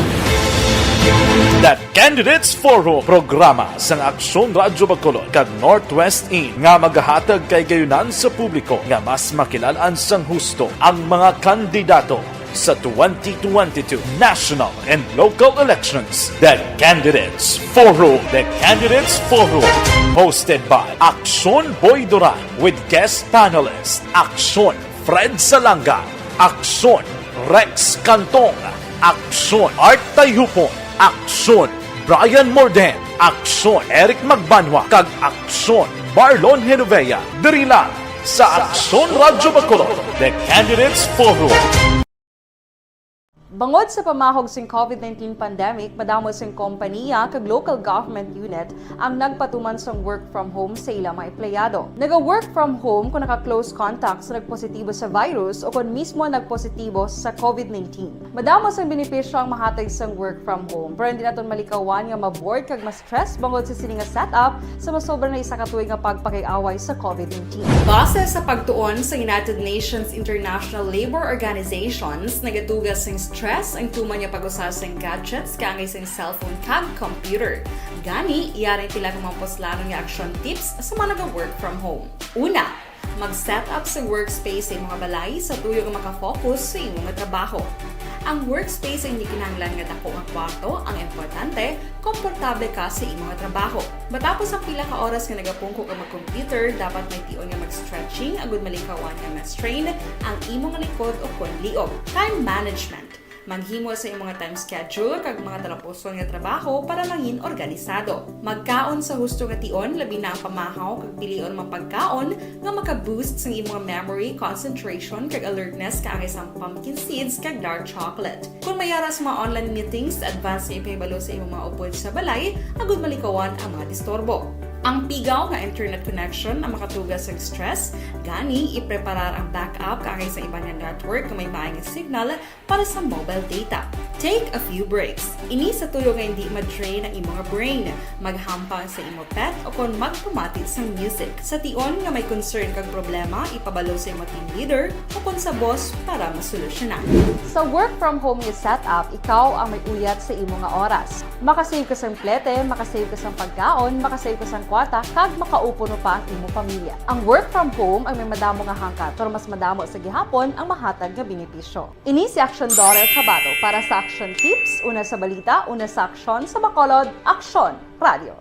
The Candidates Forum, programa sang Aksyon Radyo Bacolod kag Northwest In nga magahatag kahigayonan sa publiko nga mas makilal-an sang husto ang mga kandidato sa twenty twenty-two national and local elections. The Candidates Forum. The Candidates Forum. Hosted by Aksyon Boy Duran with guest panelist Aksyon Fred Salanga, Aksyon Rex Cantong, Aksyon Art Tayhupon, Aksyon Brian Morden, Aksyon Eric Magbanwa, kag Aksyon Marlon Genovea. Diri lang sa Aksyon Radyo Bacolod, The Candidates Forum. Bangod sa pamahog sing covid nineteen pandemic, madamo sing kompaniya kag local government unit ang nagpatuman sang work from home sa ila mga empleyado. Naga-work from home kon naka-close contact sa nagpositibo sa virus o kon mismo nagpositibo sa covid nineteen. Madamo sang benepisyo ang mahatag sang work from home, pero hindi naton malikawan nga ma-bored kag ma-stress bangod sa sini nga setup sa masobra na isa ka tuig nga pagpakig-away sa covid nineteen. Base sa pagtuon sa United Nations International Labor Organizations, nagatuga sing stress ang tuman nga pag-usa sing gadgets kaangay sing cellphone kag computer. Gani, yari ang pila ka mga puslanon nga action tips sa mga naga-work from home. Una, mag-set up sa workspace sa imo nga balay sa tuyo nga makafocus sa imo nga trabaho. Ang workspace ay hindi kinahanglan nga dako nga kwarto, ang importante, komportable ka sa imo nga trabaho. Matapos ang pila ka oras nga nagapungko ka mag-computer, dapat may tion nga mag-stretching agud malikawan nga ma-strain ang imo nga likod o kon liog. Time management. Maghimo sa imo nga time schedule kag mga talapuson nga trabaho para mangin organisado. Magkaon sa husto nga tion, labi na ang pamahaw kag pilion mga pagkaon nga maka-boost sang imo nga memory, concentration, kag alertness kaangay sang pumpkin seeds kag dark chocolate. Kon may ara sa mga online meetings, advance nga ipahibalo sa imong mga upod sa balay agud malikawan ang mga disturbo. Ang pigaw nga internet connection ang makatuga sa stress, gani ipreparar ang backup kaangay sa iban nga network nga may maayong signal para sa mobile data. Take a few breaks. Ini sa tuyo nga hindi ma-drain ang imo nga brain. Maghampang sa imo pet o kon magpamati sang music. Sa tion nga may concern kag problema, ipabalo sa imo team leader o kon sa boss para masolusyonan. Sa work from home nga setup, ikaw ang may uyat sa imo nga oras. Makasave ka sang plete, makasave ka sang pagkaon, makasave ka sang kwarta, kag makaupo pa ang imo pamilya. Ang work from home ang may madamo nga hangkat, pero mas madamo sa gihapon ang mahatag nga benepisyo. Ini si Aksyon Doris Habato para sa Aksyon Tips, una sa balita, una sa aksyon, sa Bacolod, Aksyon Radio.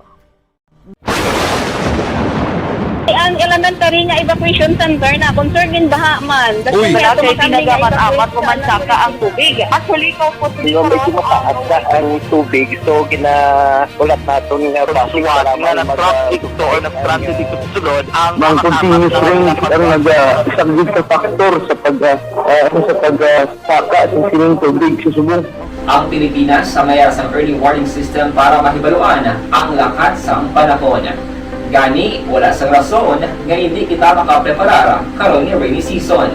Ang elementary nga evacuation center na concern din baha man. Uy, wala kay tinaga man amat ko man saka ang tubig. Actually, ko po. Medyo mataas na ang tubig, so gina-, ulat naton nga bus nga nag-traffic to or nag-transit dito sa sulod ang mga continuous rain ang nag-, ah, isang big factor sa pag, ah, ah, sa pag, ah, saka sa sining tubig sa subong. Ang Pilipinas ang may ara sang early warning system para mahibaluan ang lakat sang panahon. Gani, wala sang rason nga hindi kita makapreparar karon nga rainy season.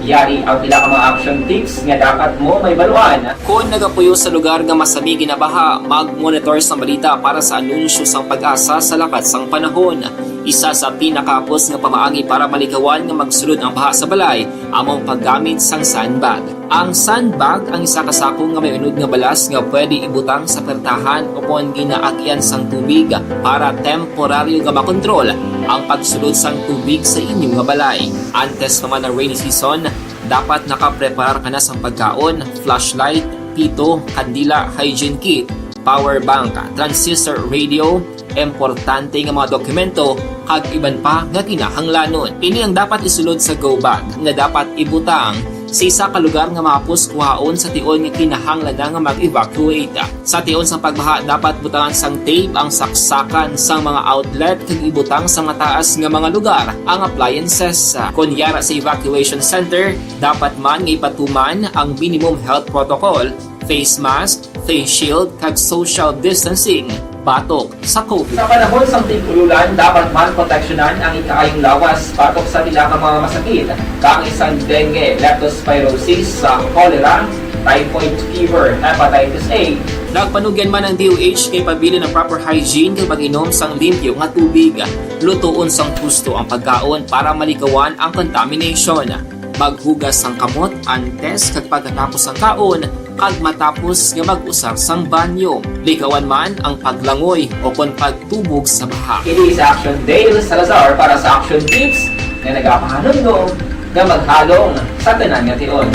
Yari ang pila ka mga action tips nga dapat mo mahibaluan. Kon nagapuyo sa lugar nga masami ginabaha, mag-monitor sang balita para sa anunsyo sang PAGASA sa lakat sang panahon. Isa sa pinakahapos nga pamaagi para malikawan nga magsulod ang baha sa balay amo ang paggamit sang sandbag. Ang sandbag ang isa ka sako nga may unod nga balas nga pwede ibutang sa pertahan o kon ginaagian sang tubig para temporaryo nga makontrol ang pagsulod sang tubig sa inyo nga balay. Antes pa man ang rainy season, dapat nakapreparar ka na sang pagkaon, flashlight, pito, kandila, hygiene kit, power bank, transistor radio, importante nga mga dokumento, kag iban pa nga kinahanglanon. Ini ang dapat isulod sa go bag nga dapat ibutang sa isa ka lugar nga mahapos kuhaon sa tion nga kinahanglan na nga mag-evacuate. Sa tion sang pagbaha, dapat butangan sang tape ang saksakan sang mga outlet kag ibutang sa mataas nga mga lugar ang appliances. Kon yara sa evacuation center, dapat man nga ipatuman ang minimum health protocol, face mask, face shield, kag social distancing batok sa COVID. Sa panahon sang tig-ululan, dapat man proteksyonan ang ikaayong lawas batok sa pila ka mga masakit, kaangay sang dengue, leptospirosis, sa cholera, typhoid fever, hepatitis A, Nagpanugyan man ang D O H kay pabilin ang proper hygiene kag pag-inom sang limpyo nga tubig. Lutoon sang husto ang pagkaon para malikawan ang contamination. Maghugas sang kamot antes kag pagkatapos sang kaon kag matapos nga mag-usar sang banyo. Likawan man ang paglangoy o kon pagtubog sa baha. Ini sa Action Dale Salazar para sa Action Tips nga nagapahanumdom nga maghalong sa tanan nga tion.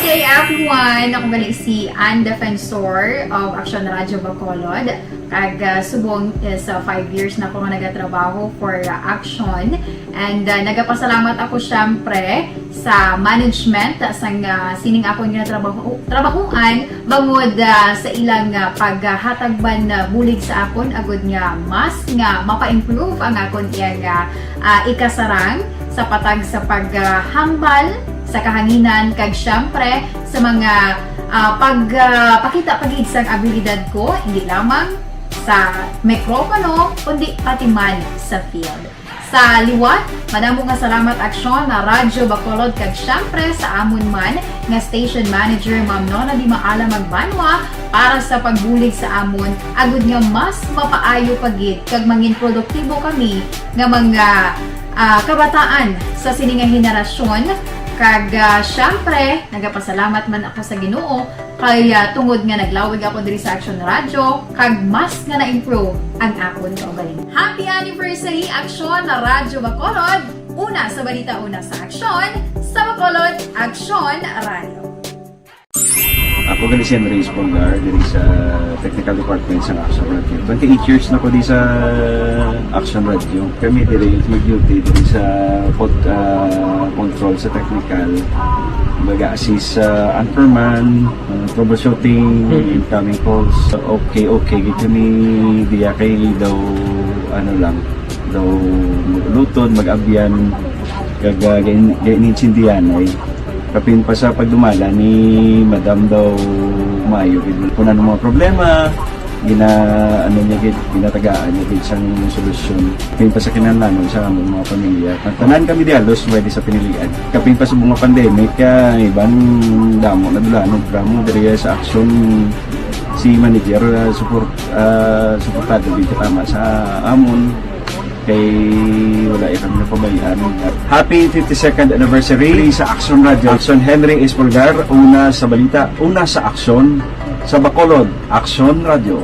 Good day, everyone! Ako gali si Ann Defensor of Action Radio Bacolod. Kag, ah, subong is, ah, five years na ako nga nagatrabaho for, ah, Action. And, ah, nagapasalamat ako, syempre, sa management, ah, sang, ah, sining akon nga trabaho, trabahoan, bangod, ah, sa ilang, ah, paghatag man, ah, bulig sa akon, agud nga mas nga mapa-improve ang akon iyang, ah, ah, ikasarang sa patag sa paghambal sa kahanginan, kag siyempre sa mga, ah, pag, ah, pakita pa gid sang abilidad ko, hindi lamang sa mikropono, kundi pati man sa field. Sa liwat, madamo nga salamat, Aksyon na Radyo Bacolod, kag siyempre sa amon man nga station manager, Ma'am Nona Di Maala Magbanwa, para sa pagbulig sa amon, agud nga mas mapaayo pa gid kag mangin produktibo kami nga mga, ah, kabataan sa sini nga henerasyon. Kag, ah, syempre, nagapasalamat man ako sa Ginoo kay, ah, tungod nga naglawig ako diri sa Action Radio, kag mas nga na-improve ang akon kaugalingon. Happy anniversary, Action na Radyo Bacolod! Una sa balita, una sa aksyon, sa Bacolod, Action Radio. Ako gali si Henry Espolgar, diri sa technical department sa Action Radio. Twenty-eight years na ko di sa Action Radio. Kami diri nag-duty diri sa pod-, ah, control sa technical. Mag-assist sa anchorman, ah, troubleshooting, incoming calls. Okay, okay, gid kami diya kay daw, ano lang, daw mag-ulutod, mag-abyan, kag, ah, gain-, gain-, intindihan ay. Kapin pa sa pagdumala ni Madam daw maayo gid. Kung ano mga problema, gina-, ano niya gid, ginatagaan niya gid sang solusyon. Kapin pa sa kinahanglanon sa among mga pamilya. Ang tanan kami di halos pwede sa pinilian. Kapin pa sa mga pandemic, kaya iban damo na dula, no, drama diri sa aksyon si manager, ah, support, ah, suportado gid katama sa amon. Kay wala ya kami napabayaan. Happy fifty-second anniversary sa Action Radio. Action Henry Espolgar, una sa balita, una sa aksyon, sa Bacolod, Action Radio.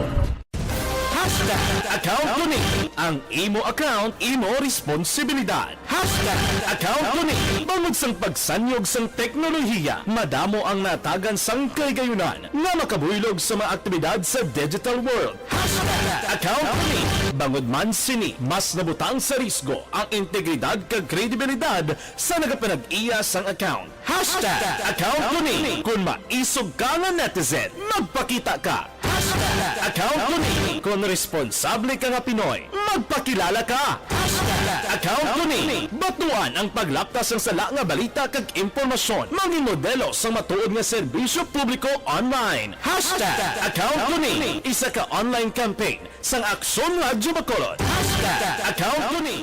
Hashtag account ko ni. Ang imo account, imo responsibilidad. Hashtag account ko ni. Bangod sang pagsanyog sang teknolohiya, madamo ang natagan sang kahigayonan nga makabuylog sa mga aktibidad sa digital world. Hashtag account ko ni. Bangod man sini, mas nabutang sa risgo ang integridad kag kredibilidad sa nagapanag-iya sang account. Hashtag account ko ni. Kon maisog ka nga netizen, magpakita ka. Hashtag account ko ni. Kon responsable ka nga Pinoy, magpakilala ka. Hashtag account ko ni. Batuan ang paglapta sang sala nga balita kag impormasyon. Mangin modelo sang matuod nga serbisyo publiko online. Hashtag account ko ni. Isa ka online campaign sang Aksyon Radyo Bacolod. Hashtag account ko ni.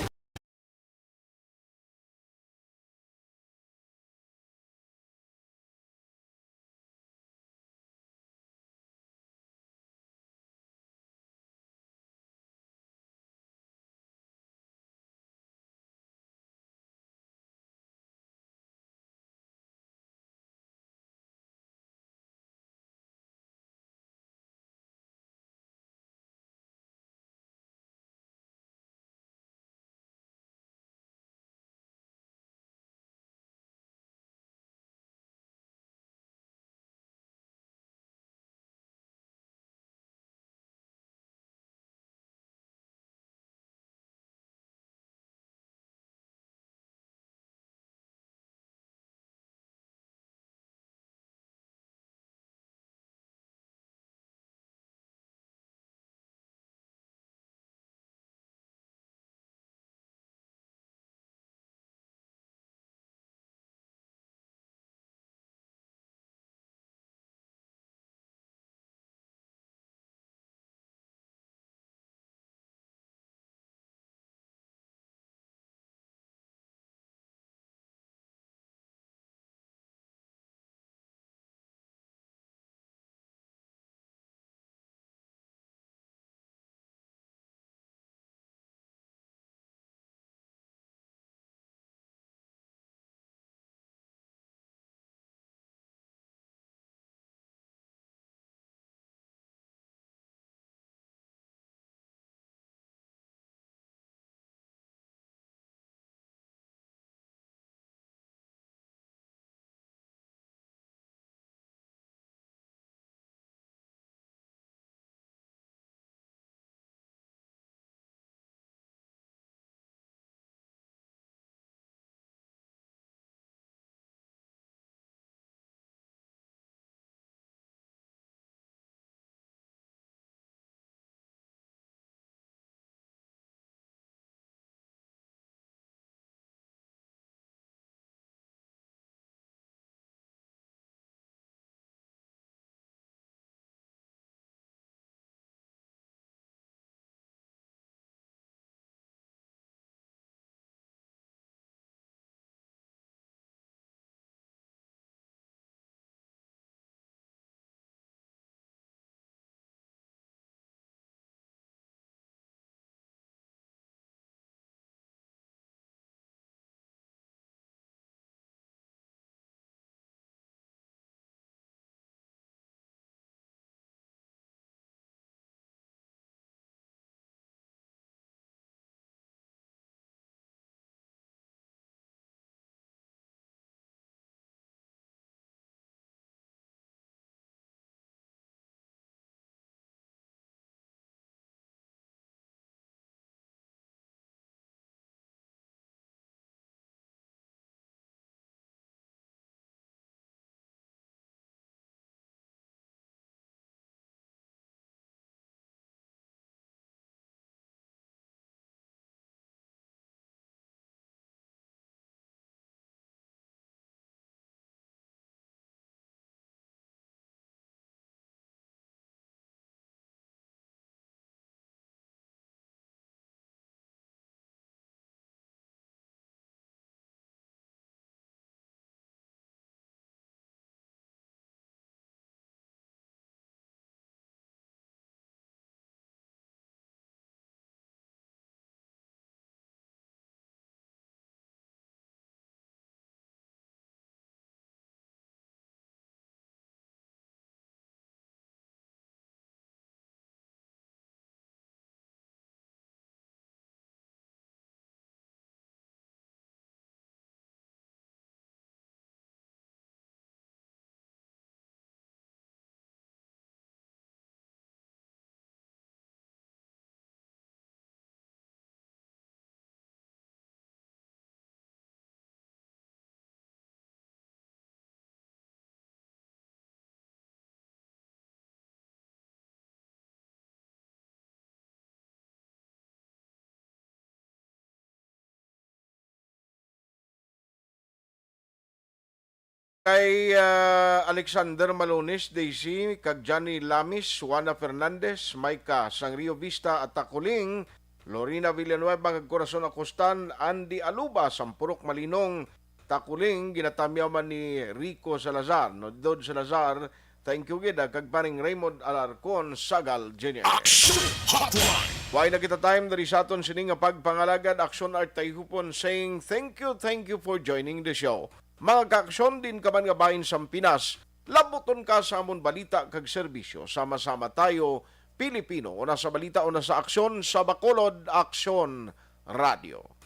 Kay ah, Alexander Malones, Daisy, kag Johnny Lamis, Juana Fernandez, Micah sang Rio Vista at Takuling, Lorena Villanueva, kag Corazon Acostan, Andy Aluba, Sampurok Malinong, Takuling, ginatamyaw man ni Rico Salazar, no, Dod Salazar, thank you gid, ah, kag paring Raymond Alarcon, Sagal Junior. Action Hotline. Way na kita time diri sa aton sini nga pagpangalagad, Action Art Tayhupon saying, "Thank you, thank you for joining the show." Mga kaaksyon, din ka man nga bahin sang Pinas, labuton ka sa amon balita kag serbisyo. Sama-sama tayo, Pilipino, una sa balita, una sa aksyon, sa Bacolod, Aksyon Radio.